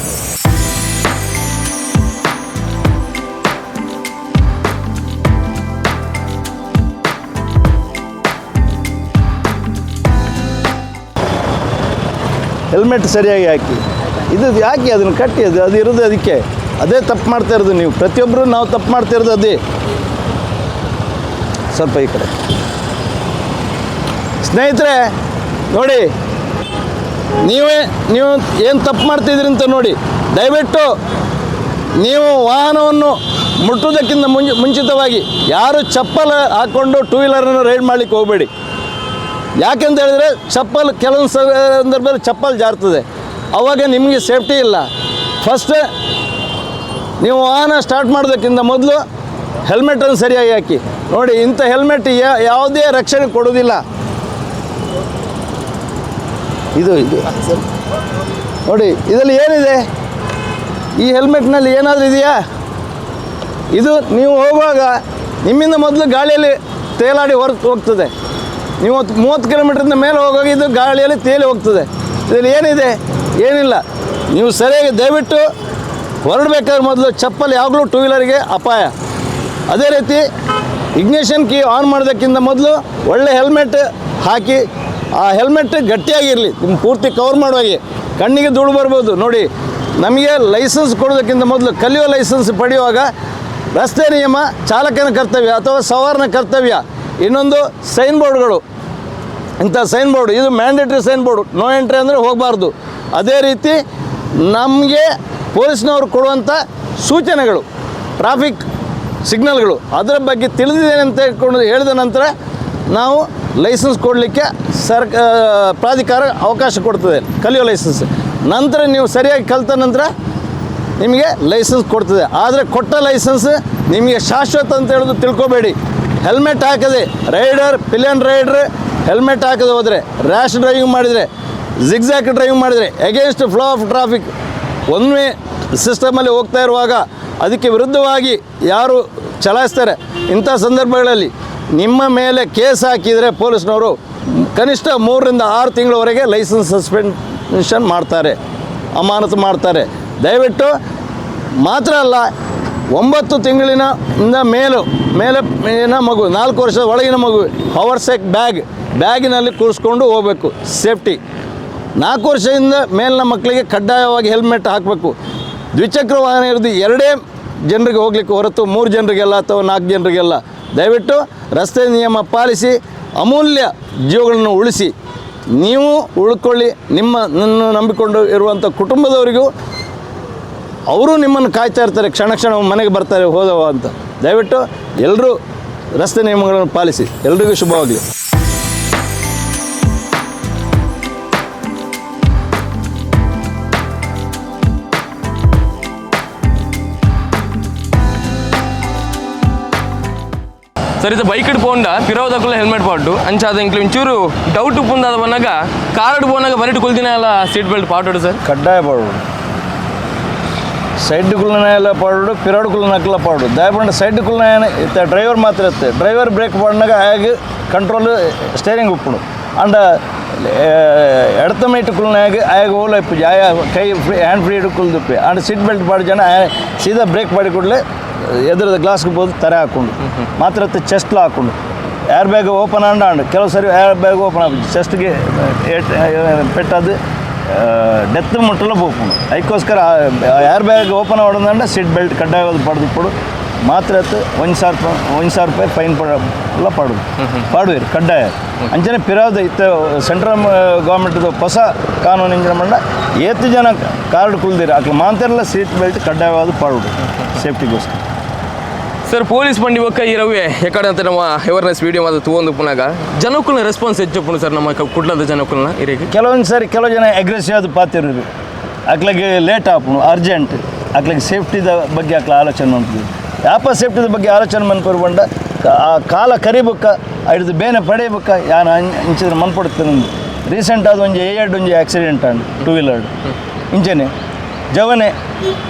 ಹೆಲ್ಮೆಟ್ ಸರಿಯಾಗಿ ಹಾಕಿ. ಇದು ಯಾಕೆ ಅದನ್ನು ಕಟ್ಟಿ ಅದು ಅದು ಇರೋದು ಅದಕ್ಕೆ. ಅದೇ ತಪ್ಪು ಮಾಡ್ತಾ ಇರೋದು ನೀವು. ಪ್ರತಿಯೊಬ್ಬರು ನಾವು ತಪ್ಪು ಮಾಡ್ತಾ ಇರೋದು ಅದೇ. ಸ್ವಲ್ಪ ಈ ಕಡೆ ಸ್ನೇಹಿತರೆ ನೋಡಿ, ನೀವು ಏನು ತಪ್ಪು ಮಾಡ್ತಿದ್ದೀರಿ ಅಂತ ನೋಡಿ. ದಯವಿಟ್ಟು ನೀವು ವಾಹನವನ್ನು ಮುಟ್ಟುವುದಕ್ಕಿಂತ ಮುಂಚಿತವಾಗಿ ಯಾರು ಚಪ್ಪಲ್ ಹಾಕ್ಕೊಂಡು ಟೂ ವೀಲರನ್ನು ರೈಡ್ ಮಾಡಲಿಕ್ಕೆ ಹೋಗಬೇಡಿ. ಯಾಕೆಂತ ಹೇಳಿದರೆ ಚಪ್ಪಲ್ ಕೆಲವೊಂದು ಸಂದರ್ಭದಲ್ಲಿ ಚಪ್ಪಲ್ ಜಾರ್ತದೆ, ಅವಾಗ ನಿಮಗೆ ಸೇಫ್ಟಿ ಇಲ್ಲ. ಫಸ್ಟ್ ನೀವು ವಾಹನ ಸ್ಟಾರ್ಟ್ ಮಾಡೋದಕ್ಕಿಂತ ಮೊದಲು ಹೆಲ್ಮೆಟನ್ನು ಸರಿಯಾಗಿ ಹಾಕಿ. ನೋಡಿ, ಇಂಥ ಹೆಲ್ಮೆಟ್ ಯಾವುದೇ ರಕ್ಷಣೆ ಕೊಡೋದಿಲ್ಲ. ಇದು ಇದು ನೋಡಿ, ಇದರಲ್ಲಿ ಏನಿದೆ? ಈ ಹೆಲ್ಮೆಟ್ನಲ್ಲಿ ಏನಾದರೂ ಇದೆಯಾ? ಇದು ನೀವು ಹೋಗುವಾಗ ನಿಮ್ಮಿಂದ ಮೊದಲು ಗಾಳಿಯಲ್ಲಿ ತೇಲಾಡಿ ಹೊರತು ಹೋಗ್ತದೆ. ನೀವು 30 ಕಿಲೋಮೀಟ್ರಿಂದ ಮೇಲೆ ಹೋಗುವಾಗ ಇದು ಗಾಳಿಯಲ್ಲಿ ತೇಲಿ ಹೋಗ್ತದೆ. ಇದರಲ್ಲಿ ಏನಿದೆ? ಏನಿಲ್ಲ. ನೀವು ಸರಿಯಾಗಿ ದಯವಿಟ್ಟು ಹೊರಡಬೇಕಾದ್ರೆ ಮೊದಲು ಚಪ್ಪಲ್ ಯಾವಾಗಲೂ ಟೂ ವೀಲರ್ಗೆ ಅಪಾಯ. ಅದೇ ರೀತಿ ignition key on ಮಾಡೋದಕ್ಕಿಂತ ಮೊದಲು ಒಳ್ಳೆ ಹೆಲ್ಮೆಟ್ ಹಾಕಿ. ಆ ಹೆಲ್ಮೆಟ್ ಗಟ್ಟಿಯಾಗಿರಲಿ, ನಿಮ್ಮ ಪೂರ್ತಿ ಕವರ್ ಮಾಡುವಾಗೆ. ಕಣ್ಣಿಗೆ ಧೂಳು ಬರ್ಬೋದು. ನೋಡಿ, ನಮಗೆ ಲೈಸೆನ್ಸ್ ಕೊಡೋದಕ್ಕಿಂತ ಮೊದಲು ಕಲಿಯೋ ಲೈಸೆನ್ಸ್ ಪಡೆಯುವಾಗ ರಸ್ತೆ ನಿಯಮ, ಚಾಲಕನ ಕರ್ತವ್ಯ ಅಥವಾ ಸವಾರನ ಕರ್ತವ್ಯ, ಇನ್ನೊಂದು ಸೈನ್ ಬೋರ್ಡ್ಗಳು. ಇಂಥ ಸೈನ್ ಬೋರ್ಡ್ ಇದು mandatory sign board, no entry ಅಂದರೆ ಹೋಗಬಾರ್ದು. ಅದೇ ರೀತಿ ನಮಗೆ ಪೊಲೀಸ್ನವರು ಕೊಡುವಂಥ ಸೂಚನೆಗಳು, ಟ್ರಾಫಿಕ್ ಸಿಗ್ನಲ್ಗಳು, ಅದರ ಬಗ್ಗೆ ತಿಳಿದಿದ್ದೇನೆ ಅಂತ ಹೇಳ್ಕೊಂಡು ಹೇಳಿದ ನಂತರ ನಾವು ಲೈಸೆನ್ಸ್ ಕೊಡಲಿಕ್ಕೆ ಪ್ರಾಧಿಕಾರ ಅವಕಾಶ ಕೊಡ್ತದೆ. ಕಲಿಯೋ ಲೈಸೆನ್ಸ್ ನಂತರ ನೀವು ಸರಿಯಾಗಿ ಕಲಿತ ನಂತರ ನಿಮಗೆ ಲೈಸೆನ್ಸ್ ಕೊಡ್ತದೆ. ಆದರೆ ಕೊಟ್ಟ ಲೈಸೆನ್ಸ್ ನಿಮಗೆ ಶಾಶ್ವತ ಅಂತ ಹೇಳೋದು ತಿಳ್ಕೊಬೇಡಿ. ಹೆಲ್ಮೆಟ್ ಹಾಕದೆ rider, pillion rider helmet ಹಾಕದೆ ಹೋದರೆ, ರ್ಯಾಶ್ ಡ್ರೈವಿಂಗ್ ಮಾಡಿದರೆ, ಜಿಗ್ಜ್ಯಾಕ್ ಡ್ರೈವಿಂಗ್ ಮಾಡಿದರೆ, against flow of traffic one way ಸಿಸ್ಟಮಲ್ಲಿ ಹೋಗ್ತಾ ಇರುವಾಗ ಅದಕ್ಕೆ ವಿರುದ್ಧವಾಗಿ ಯಾರು ಚಲಾಯಿಸ್ತಾರೆ, ಇಂಥ ಸಂದರ್ಭಗಳಲ್ಲಿ ನಿಮ್ಮ ಮೇಲೆ ಕೇಸ್ ಹಾಕಿದರೆ ಪೊಲೀಸ್ನವರು ಕನಿಷ್ಠ 3ರಿಂದ 6 ತಿಂಗಳವರೆಗೆ ಲೈಸೆನ್ಸ್ ಸಸ್ಪೆನ್ಷನ್ ಮಾಡ್ತಾರೆ, ಅಮಾನತು ಮಾಡ್ತಾರೆ. ದಯವಿಟ್ಟು ಮಾತ್ರ ಅಲ್ಲ, 9 ತಿಂಗಳಿನ ಇಂದ ಮೇಲು ಮೇಲೆ ಮೇಲಿನ ಮಗು, 4 ವರ್ಷದ ಒಳಗಿನ ಮಗು ಹವರ್ಸೆಕ್ ಬ್ಯಾಗಿನಲ್ಲಿ ಕೂರಿಸ್ಕೊಂಡು ಹೋಗಬೇಕು, ಸೇಫ್ಟಿ. 4 ವರ್ಷದಿಂದ ಮೇಲಿನ ಮಕ್ಕಳಿಗೆ ಕಡ್ಡಾಯವಾಗಿ ಹೆಲ್ಮೆಟ್ ಹಾಕಬೇಕು. ದ್ವಿಚಕ್ರ ವಾಹನ ಇರೋದು 2 ಜನರಿಗೆ ಹೋಗಲಿಕ್ಕೆ ಹೊರತು 3 ಜನರಿಗೆಲ್ಲ ಅಥವಾ 4 ಜನರಿಗೆಲ್ಲ. ದಯವಿಟ್ಟು ರಸ್ತೆ ನಿಯಮ ಪಾಲಿಸಿ, ಅಮೂಲ್ಯ ಜೀವಗಳನ್ನು ಉಳಿಸಿ. ನೀವು ಉಳ್ಕೊಳ್ಳಿ, ನಿಮ್ಮನ್ನು ನಂಬಿಕೊಂಡು ಇರುವಂಥ ಕುಟುಂಬದವರಿಗೂ, ಅವರು ನಿಮ್ಮನ್ನು ಕಾಯ್ತಾ ಇರ್ತಾರೆ, ಕ್ಷಣ ಕ್ಷಣ ಮನೆಗೆ ಬರ್ತಾರೆ ಹೋದವ ಅಂತ. ದಯವಿಟ್ಟು ಎಲ್ಲರೂ ರಸ್ತೆ ನಿಯಮಗಳನ್ನು ಪಾಲಿಸಿ. ಎಲ್ರಿಗೂ ಶುಭವಾಗಲಿ. ಸರ್, ಇದು ಬೈಕ್ ಪೋಂಡ ಪಿರೋದಕ್ಕೂ ಹೆಲ್ಮೆಟ್ ಪಾಟು ಅಂಚಾದ ಇಂಕ್ಲು ಒಂಚೂರು ಡೌಟ್ ಪುಂದಾದ ಬಂದಾಗ ಕಾರ್ಡ್ ಪೋನಾಗ ಬರಿಟ್ ಕೊಲ್ದಿನ ಎಲ್ಲ ಸೀಟ್ ಬೆಲ್ಟ್ ಪಾಟೋಡು ಸರ್. ಕಡ್ಡಾಯ ಪಾಡು. Side ಕುಲ್ಲನಾಯಲ ಪಾಡು, ಪಿರಾಡು ಕುಲ್ಲನಕ್ಲ ಪಾಡು. ದಯಪಂಡ ಸೈಡ್ ಕುಲ್ಲನಾಯನ ಇತ್ತ ಡ್ರೈವರ್ ಮಾತ್ರ ಇತ್ತೆ. ಡ್ರೈವರ್ ಬ್ರೇಕ್ ಪಾಡಿನಾಗ ಆಗ ಕಂಟ್ರೋಲ್ ಸ್ಟೇರಿಂಗ್ ಉಪ್ಪುಂಡು. ಅಂಡ ಎಡತ ಮೈಟ್ ಕುಲ್ಲನಾಗ ಆಯಾಗ ಓಲ ಇಪ್ಪುಜಿ, ಆಯಾ ಕೈ free, hand free ಕುಲ್ದುಪ್ಪಿ. And seat belt ಪಾಡು ಜನ ಆಯ ಸೀದಾ ಬ್ರೇಕ್ ಮಾಡಿ ಕೂಡಲೇ ಎದುರದ ಗ್ಲಾಸ್ಗೆ ಬೋದು ತರೆ ಹಾಕೊಂಡು ಮಾತ್ರ ಚೆಸ್ಟ್ಲ ಹಾಕೊಂಡು. Air bag open and and ಕೆಲವು ಸರಿ air bag open ಆಪುಜಿ, ಚೆಸ್ಟ್ಗೆ ಪೆಟ್ಟದು ಡೆತ್ ಮುಟ್ಟಲ ಪೋಪುಂಡು. ಅದಕ್ಕೋಸ್ಕರ air bag open ಆವಡಂದಂಡ seat belt ಕಡ್ಡಾಯವಾದ ಪಡೆದು ಮಾತ್ರ 1000 ರೂಪಾಯಿ, 1000 ರೂಪಾಯಿ ಫೈನ್ ಪಡ ಪಾಡುದು ಪಾಡುವಿರು ಕಡ್ಡಾಯ. ಅಂಚನೆ ಪಿರಾದ ಇತ್ತ ಸೆಂಟ್ರಲ್ ಗೌರ್ಮೆಂಟ್ದು ಹೊಸ ಕಾನೂನು ಇಂಜಿನ ಮಂಡ ಏತು ಜನ ಕಾರ್ಡ್ ಕುಲ್ದಿರ ಅಕ್ಲು ಮಾಂತೆಲ್ಲ ಸೀಟ್ ಬೆಲ್ಟ್ ಕಡ್ಡಾಯವಾದ ಪಾಡುದು ಸೇಫ್ಟಿಗೋಸ್ಕರ. ಸರ್, ಪೊಲೀಸ್ ಬಂಡಿ ಬೊಕ್ಕ ಈ ರವೆ ಎಕಡೆ ಅಂತ ನಮ್ಮ ಅವೇರ್ನೆಸ್ ವಿಡಿಯೋ ಮಾತ್ರ ತೂವೊಂದು ಪುನಾಗ ಜನಕ್ಕುಲ್ನ ರೆಸ್ಪಾನ್ಸ್ ಹೆಚ್ಚು ಸರ್, ನಮ್ಮ ಕುಡ್ಲದ ಜನಕ್ಕುಲ್ನ ಇರಿಗೆ? ಕೆಲವೊಂದು ಸಾರಿ ಕೆಲವು ಜನ ಅಗ್ರೆಸಿವ್ ಆದ ಪಾತಿರೋರು. ಅಕ್ಲಿಗೆ ಲೇಟ್ ಆಪುಂಡು, ಅರ್ಜೆಂಟ್. ಅಕ್ಲಿಗೆ ಸೇಫ್ಟಿದ ಬಗ್ಗೆ ಅಕ್ಲ ಆಲೋಚನೆ ಮನ್ಪುದು ಯಾಪ? ಸೇಫ್ಟಿದ ಬಗ್ಗೆ ಆಲೋಚನೆ ಮನ್ಪುರು ಬಂಡ ಆ ಕಾಲ ಕರಿಬುಕ್ಕ ಐಡ್ದು ಬೇನೆ ಪಡೆಯಬುಕ್ಕ ಯಾನ್ ಇಂಚಿದ್ರ ಮನ್ಪೊಡುತ್ತೆ. ರೀಸೆಂಟ್ ಆದ ಒಂಜಿ ಏಡ್ ಒಂಜಿ ಆಕ್ಸಿಡೆಂಟ್ ಆಂಡ್ ಟೂ ವೀಲರ್. ಇಂಚನೆ ಜವನೆ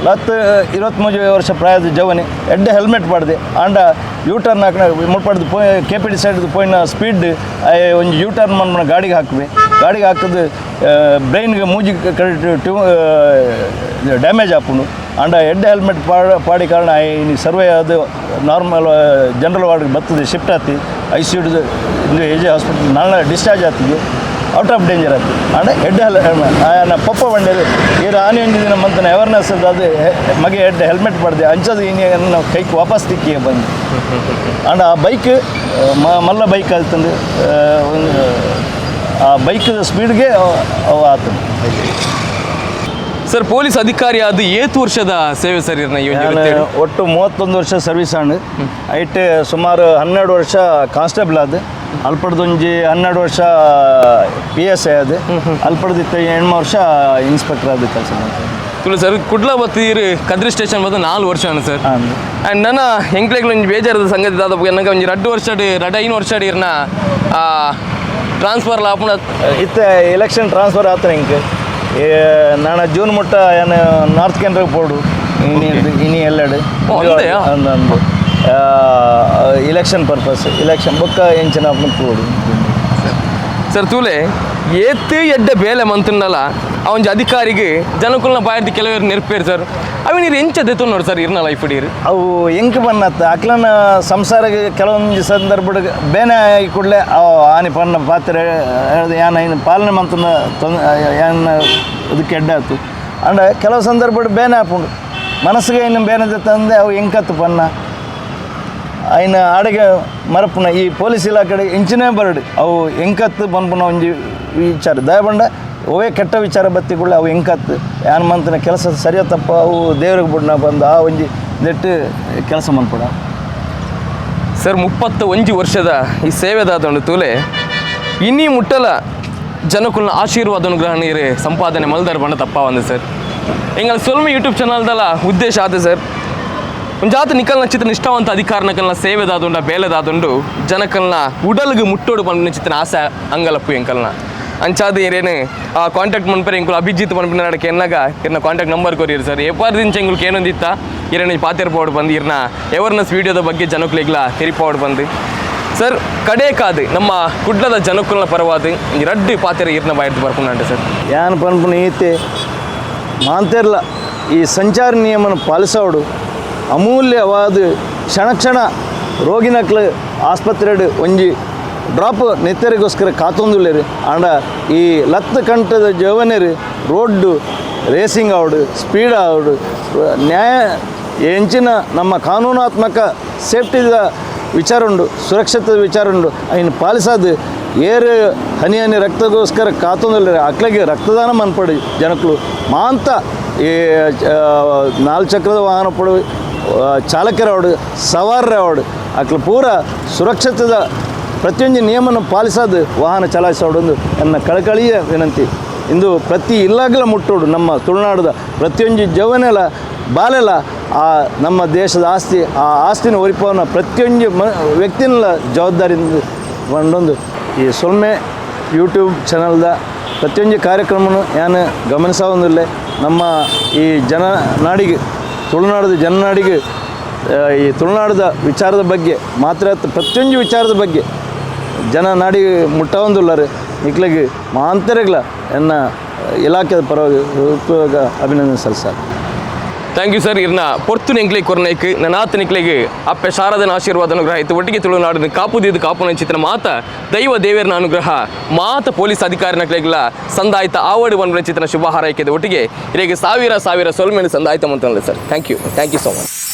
ಲತ್ತು 23 ವರ್ಷ ಪ್ರಾಯದ ಜವನೆ ಎಡ್ಡೆ ಹೆಲ್ಮೆಟ್ ಪಾಡ್ದೆ. ಆಂಡ ಯೂ ಟರ್ನ್ ಹಾಕಿನ ಮುಟ್ಪಾಡ್ದು ಪೋಯ್ K P D side ಪೋಯಿನ speed ಒಂಜಿ ಯೂ ಟರ್ನ್ ಮನ್ಪುನ ಗಾಡಿಗೆ ಹಾಕುವೆ. ಗಾಡಿಗೆ ಹಾಕದು ಬ್ರೈನ್ಗೆ ಮೂಜಿ ಟ್ಯೂ ಡ್ಯಾಮೇಜ್ ಆಪುಂಡು. ಆಂಡ ಎಡ್ಡೆ ಹೆಲ್ಮೆಟ್ ಪಾಡಿ ಕಾರಣ ಇನಿ ಸರ್ವೇ ಅದು ನಾರ್ಮಲ್ ಜನರಲ್ ವಾರ್ಡ್ಗೆ ಬರ್ತದೆ, ಶಿಫ್ಟ್ ಆತಿ I C you A J hospital ನಾಳೆ ಡಿಸ್ಚಾರ್ಜ್ ಆತಿಗೆ, out of danger ಆತಿ. ಆಂಡ ಎಡ್ಡೆ ಆಯನ ಪಪ್ಪ ಬಂಡೇರು ಈರ್ ಆನಿ ಒಂಜಿ ದಿನ ಮಂತನ ಅವೇರ್ನೆಸ್ ಅದು ಮಗೆ ಎಡ್ಡೆ ಹೆಲ್ಮೆಟ್ ಪಡ್ದೆ ಅಂಚದು ಇನಿ ನಾವು ಕೈಗೆ ವಾಪಸ್ ತಿಕ್ಕಿ ಬಂದು. ಆಂಡ ಆ ಬೈಕ್ ಮಲ್ಲ ಬೈಕ್ ಆಯ್ತಂದು ಒಂದು ಆ ಬೈಕ್ ಸ್ಪೀಡ್ಗೆ ಅವು ಆತಂದು. ಸರ್, ಪೊಲೀಸ್ ಅಧಿಕಾರಿ ಅದು ಏತು ವರ್ಷದ ಸೇವೆ ಸರ್ ಇರ್ನ ಈ ಒಂಜಿ ನಾನು ವೃತ್ತಿಡ್? ಒಟ್ಟು 31 ವರ್ಷ ಸರ್ವಿಸ್ ಆಂಡ್. ಐಟ್ ಸುಮಾರು 12 ವರ್ಷ ಕಾನ್ಸ್ಟೇಬಲ್ ಆದ್, ಅಲ್ಪಡ್ದೊಂಜಿ 12 ವರ್ಷ P S I ಅದು, ಅಲ್ಪಡ್ದಿತ್ತ 8 ವರ್ಷ ಇನ್ಸ್ಪೆಕ್ಟರ್ ಆದ ಕೆಲಸ ಮಾಡ್ತೇನೆ. ತುಳು ಸರ್, ಕುಡ್ಲ ಬತ್ತೀರು ಕದ್ರಿ ಸ್ಟೇಷನ್ ಬಂದು 4 ವರ್ಷ ಅಣ್ಣ ಸರ್. ಹಾಂ. ಆ್ಯಂಡ್ ನನ್ನ ಎಂಕ್ಲೆಗ್ಲ ಒಂಜಿ ಬೇಜಾರದ ಸಂಗತಿ ದಾದ, ನನಗೆ ಒಂಜಿ 2 ವರ್ಷ 2.5 ವರ್ಷ ಇರ್ನ ಟ್ರಾನ್ಸ್ಫರ್ ಆಪುಣ. ಇತ್ತ ಎಲೆಕ್ಷನ್ ಟ್ರಾನ್ಸ್ಫರ್ ಆತನ ಇಂಕ್ ನಾನು ಜೂನ್ ಮುಟ್ಟ ಏನು ನಾರ್ತ್ ಕೆನರಾಗೆ ಪೋಡು ಇನಿ ಇನಿ ಎಲ್ಲೆಡು. ಓ, ಅಂದೆಯಾ? ಅಂದು election purpose, election ಬೊಕ್ಕ ಎಂಚಿನ ಪೋಡು. ಸರ್, ತೂಲೆ ಏತ್ ಎಡ್ಡೆ ಬೇಲೆ ಮಂತುಂಡಲ ಆ ಒಂಜಿ ಅಧಿಕಾರಿಗೆ ಜನಕುಲ್ನ ಬಾಯರ್ದು ಕೆಲವರು ನೆರ್ಪೇರು ಸರ್. ಅవి ನೀರು ಎಂಚ ದೆತ್ತೊಂಡು ಸರ್ ಇರ್ನ ಲೈಫ್ ಡೀರ್? ಅವು ಎಂಕ್ ಬನ್ನತ್ತ ಅಕ್ಲನ ಸಂಸಾರಗೆ ಕೆಲವೊಂದು ಸಂದರ್ಭಡ್ ಬೇನೆ ಆಗಿ ಕೂಡಲೇ ಆನಿ ಪನ್ನ ಪಾತ್ರೆ ಯಾನ ಇನ್ನು ಪಾಲನೆ ಮಂತನ ಯಾನ್ ಇದಕ್ಕೆ ಎಡ್ಡೆ ಆತು. ಅಂಡ ಕೆಲವು ಸಂದರ್ಭಡ್ ಬೇನೆ ಆಪುಂಡು ಮನಸ್ಸಿಗೆ. ಇನ್ನು ಬೇನೆ ತಂದೆ ಅವು ಎಂಕತ್ತು ಪನ್ನ ಐನ ಆಡೆಗೆ ಮರಪುನ. ಈ ಪೊಲೀಸ್ ಇಲಾಖೆ ಇಂಚಿನೇ ಬರಡು ಅವು ಎಂಕತ್ತು ಪನ್ಪುನ ಒಂಜಿ ವಿಚಾರ. ದಯಬಂಡ ಒವೇ ಕೆಟ್ಟ ವಿಚಾರ ಬತ್ತಿ ಕೂಡಲೇ ಅವು ಎಂಕತ್ತು ಯಾನ್ ಮಂತನ ಕೆಲಸ ಸರಿಯೋ ತಪ್ಪ ಅವು ದೇವ್ರಿಗೆ ಬುಡ್ನ ಬಂದು ಆ ಒಂಜಿ ನೆಟ್ಟು ಕೆಲಸ ಮನ್ಪುಡ. ಸರ್, 31 ವರ್ಷದ ಈ ಸೇವೆದಾದೊಂಡು ತೂಲೆ ಇನ್ನೀ ಮುಟ್ಟಲ ಜನಕುಲ್ನ ಆಶೀರ್ವಾದ ಅನುಗ್ರಹ ನೀರು ಸಂಪಾದನೆ ಮಲ್ದಾರ್ ಬಣ್ಣ ತಪ್ಪ ಒಂದು ಸರ್. ಎಂಗಲ್ ಸೊಲ್ಮೆ ಯೂಟ್ಯೂಬ್ ಚಾನಲ್ದಲ್ಲ ಉದ್ದೇಶ ಆದ ಸರ್, ಒಂಜಾತ ನಿಕಲ್ನ ಚಿತ್ರ ನಿಷ್ಠಾವಂತ ಅಧಿಕಾರನಕಲ್ನ ಸೇವೆದಾದುಂಡ ಬೇಲೆದಾದುಂಡು ಜನಕಲ್ನ ಉಡಲ್ಗ್ ಮುಟ್ಟೋಡು ಪನ್ಪಿನ ಚಿತ್ರನ ಆಸೆ ಅಂಗಲಪ್ಪು ಎಂಕಲ್ನ. ಅಂಚಾದ ಏನೇನು ಆ ಕಾಂಟ್ಯಾಕ್ಟ್ ಮನ್ಪರೆ ಎಂಕುಲು ಅಭಿಜಿತ್ ಪನ್ಪಿನ ನಡಕ್ಕೆ ಎನ್ನಾಗ ಇರ್ನ ಕಾಂಟ್ಯಾಕ್ಟ್ ನಂಬರ್ ಕೊರಿಯರು ಸರ್. ಎಪಾರ ದಿಂಚ ಎಂಗುಲ್ಗೆ ಏನೊಂದಿತ್ತ ಇರನ ಪಾತೆರ್ ಪೋಡು ಬಂದು ಇರ್ನ ಅವೇರ್ನೆಸ್ ವೀಡಿಯೋದ ಬಗ್ಗೆ ಜನಕ್ಲೆಗ್ಲ ತೆರಿಪಾವಡು ಬಂದು. ಸರ್, ಕಡೇಕಾದು ನಮ್ಮ ಕುಡ್ಲದ ಜನಕ್ಕುಲ್ನ ಪರವಾದ ಈ ರಡ್ಡು ಪಾತೆರ ಇರ್ನ ಬಾಯ್ದು ಬರ್ಪುಂಡು ಸರ್. ಯಾನ್ ಪನ್ಪುನ ಈತೆ ಮಾಂತೆರ್ಲ ಈ ಸಂಚಾರ ನಿಯಮನ ಪಾಲಿಸೋಡು. ಅಮೂಲ್ಯವಾದ ಕ್ಷಣ ಕ್ಷಣ ರೋಗಿನಕ್ಲು ಆಸ್ಪತ್ರೆಡ್ ಒಂಜಿ ಡ್ರಾಪ್ ನೆತ್ತರಿಗೋಸ್ಕರ ಕಾತೊಂದುಲ್ಲೇರು. ಆಂಡ ಈ ಲತ್ತು ಕಂಠದ ಜವನೆರು ರೋಡ್ಡು ರೇಸಿಂಗ್ ಆವಡು, ಸ್ಪೀಡ್ ಆವಡು, ನ್ಯಾಯ ಎಂಚಿನ ನಮ್ಮ ಕಾನೂನಾತ್ಮಕ ಸೇಫ್ಟಿದ ವಿಚಾರ ಉಂಡು, ಸುರಕ್ಷತೆ ವಿಚಾರ ಉಂಡು, ಅಯಿನ್ ಪಾಲಿಸಾದು ಏರು ಹನಿ ಹನಿ ರಕ್ತಗೋಸ್ಕರ ಕಾತೊಂದುಲ್ಲೆರ್. ಅಕ್ಲೆಗೆ ರಕ್ತದಾನ ಮನ್ಪಡು ಜನಕ್ಕಲು ಮಾಂತ. ಈ ನಾಲ್ಕು ಚಕ್ರದ ವಾಹನ ಪಡು ಚಾಲಕರವಡು, ಸವಾರರವಡು, ಅಕ್ಲು ಪೂರ ಸುರಕ್ಷತೆದ ಪ್ರತಿಯೊಂದು ನಿಯಮನ ಪಾಲಿಸೋದು ವಾಹನ ಚಲಾಯಿಸೋಡೊಂದು ನನ್ನ ಕಳಕಳಿಯ ವಿನಂತಿ. ಇಂದು ಪ್ರತಿ ಇಲ್ಲಾಗಲ ಮುಟ್ಟೋಡು. ನಮ್ಮ ತುಳುನಾಡದ ಪ್ರತಿಯೊಂದು ಜವನೆಲ ಬಾಲೆಲ ಆ ನಮ್ಮ ದೇಶದ ಆಸ್ತಿ. ಆ ಆಸ್ತಿನ ಒರಿಪವನ ಪ್ರತಿಯೊಂದು ವ್ಯಕ್ತಿನ ಜವಾಬ್ದಾರಿ ಒಂದೊಂದು. ಈ ಸೊಲ್ಮೆ ಯೂಟ್ಯೂಬ್ ಚಾನಲ್ದ ಪ್ರತಿಯೊಂದು ಕಾರ್ಯಕ್ರಮನು ಯಾನು ಗಮನಿಸೋದಿಲ್ಲ. ನಮ್ಮ ಈ ಜನ ನಾಡಿಗೆ ತುಳುನಾಡದ ಜನನಾಡಿಗೆ ಈ ತುಳುನಾಡದ ವಿಚಾರದ ಬಗ್ಗೆ ಮಾತ್ರ ಪ್ರತಿಯೊಂದು ವಿಚಾರದ ಬಗ್ಗೆ ಜನ ನಾಡಿ ಮುಟ್ಟಾವೊಂದುಲ್ಲಾರು. ನಿಕ್ಲೆಗ್ ಮಾಂತರೆಗ್ಲ ಎನ್ನ ಇಲಾಖೆದ ಪರವಾಗಿ ಹೃತ್ಪೂರ್ವಕ ಅಭಿನಂದನೆ ಸಲ್ಲಿಸಾರೆ. Thank you sir. ಇರ್ನ ಪೊರ್ತು ನೆಂಕ್ಲೆ ಕೊರ್ನೈಕ್ ನನಾತ್ ನಿಕ್ಲೆಗ್ ಅಪ್ಪೆ ಶಾರದನ ಆಶೀರ್ವಾದ ಅನುಗ್ರಹ ಇತ್ತು ಒಟ್ಟಿಗೆ ತುಳುನಾಡಿನ ಕಾಪುದಿದ್ದು ಕಾಪುನ ಮಾತ ದೈವ ದೇವೆರ್ನ ಅನುಗ್ರಹ ಮಾತ ಪೊಲೀಸ್ ಅಧಿಕಾರಿನಕ್ಲೆಗ್ಲ ಸಂದಾಯ್ತ ಆವಡು ಬಂದ ಚಿತ್ರನ ಶುಭ ಹಾರೈಕೆದ ಒಟ್ಟಿಗೆ ಇರೆಗೆ ಸಾವಿರ ಸಾವಿರ ಸೊಲ್ಮೆನು ಸಂದಾಯ್ತ ಅಂತಂದ್ರೆ sir. Thank you, thank you so much.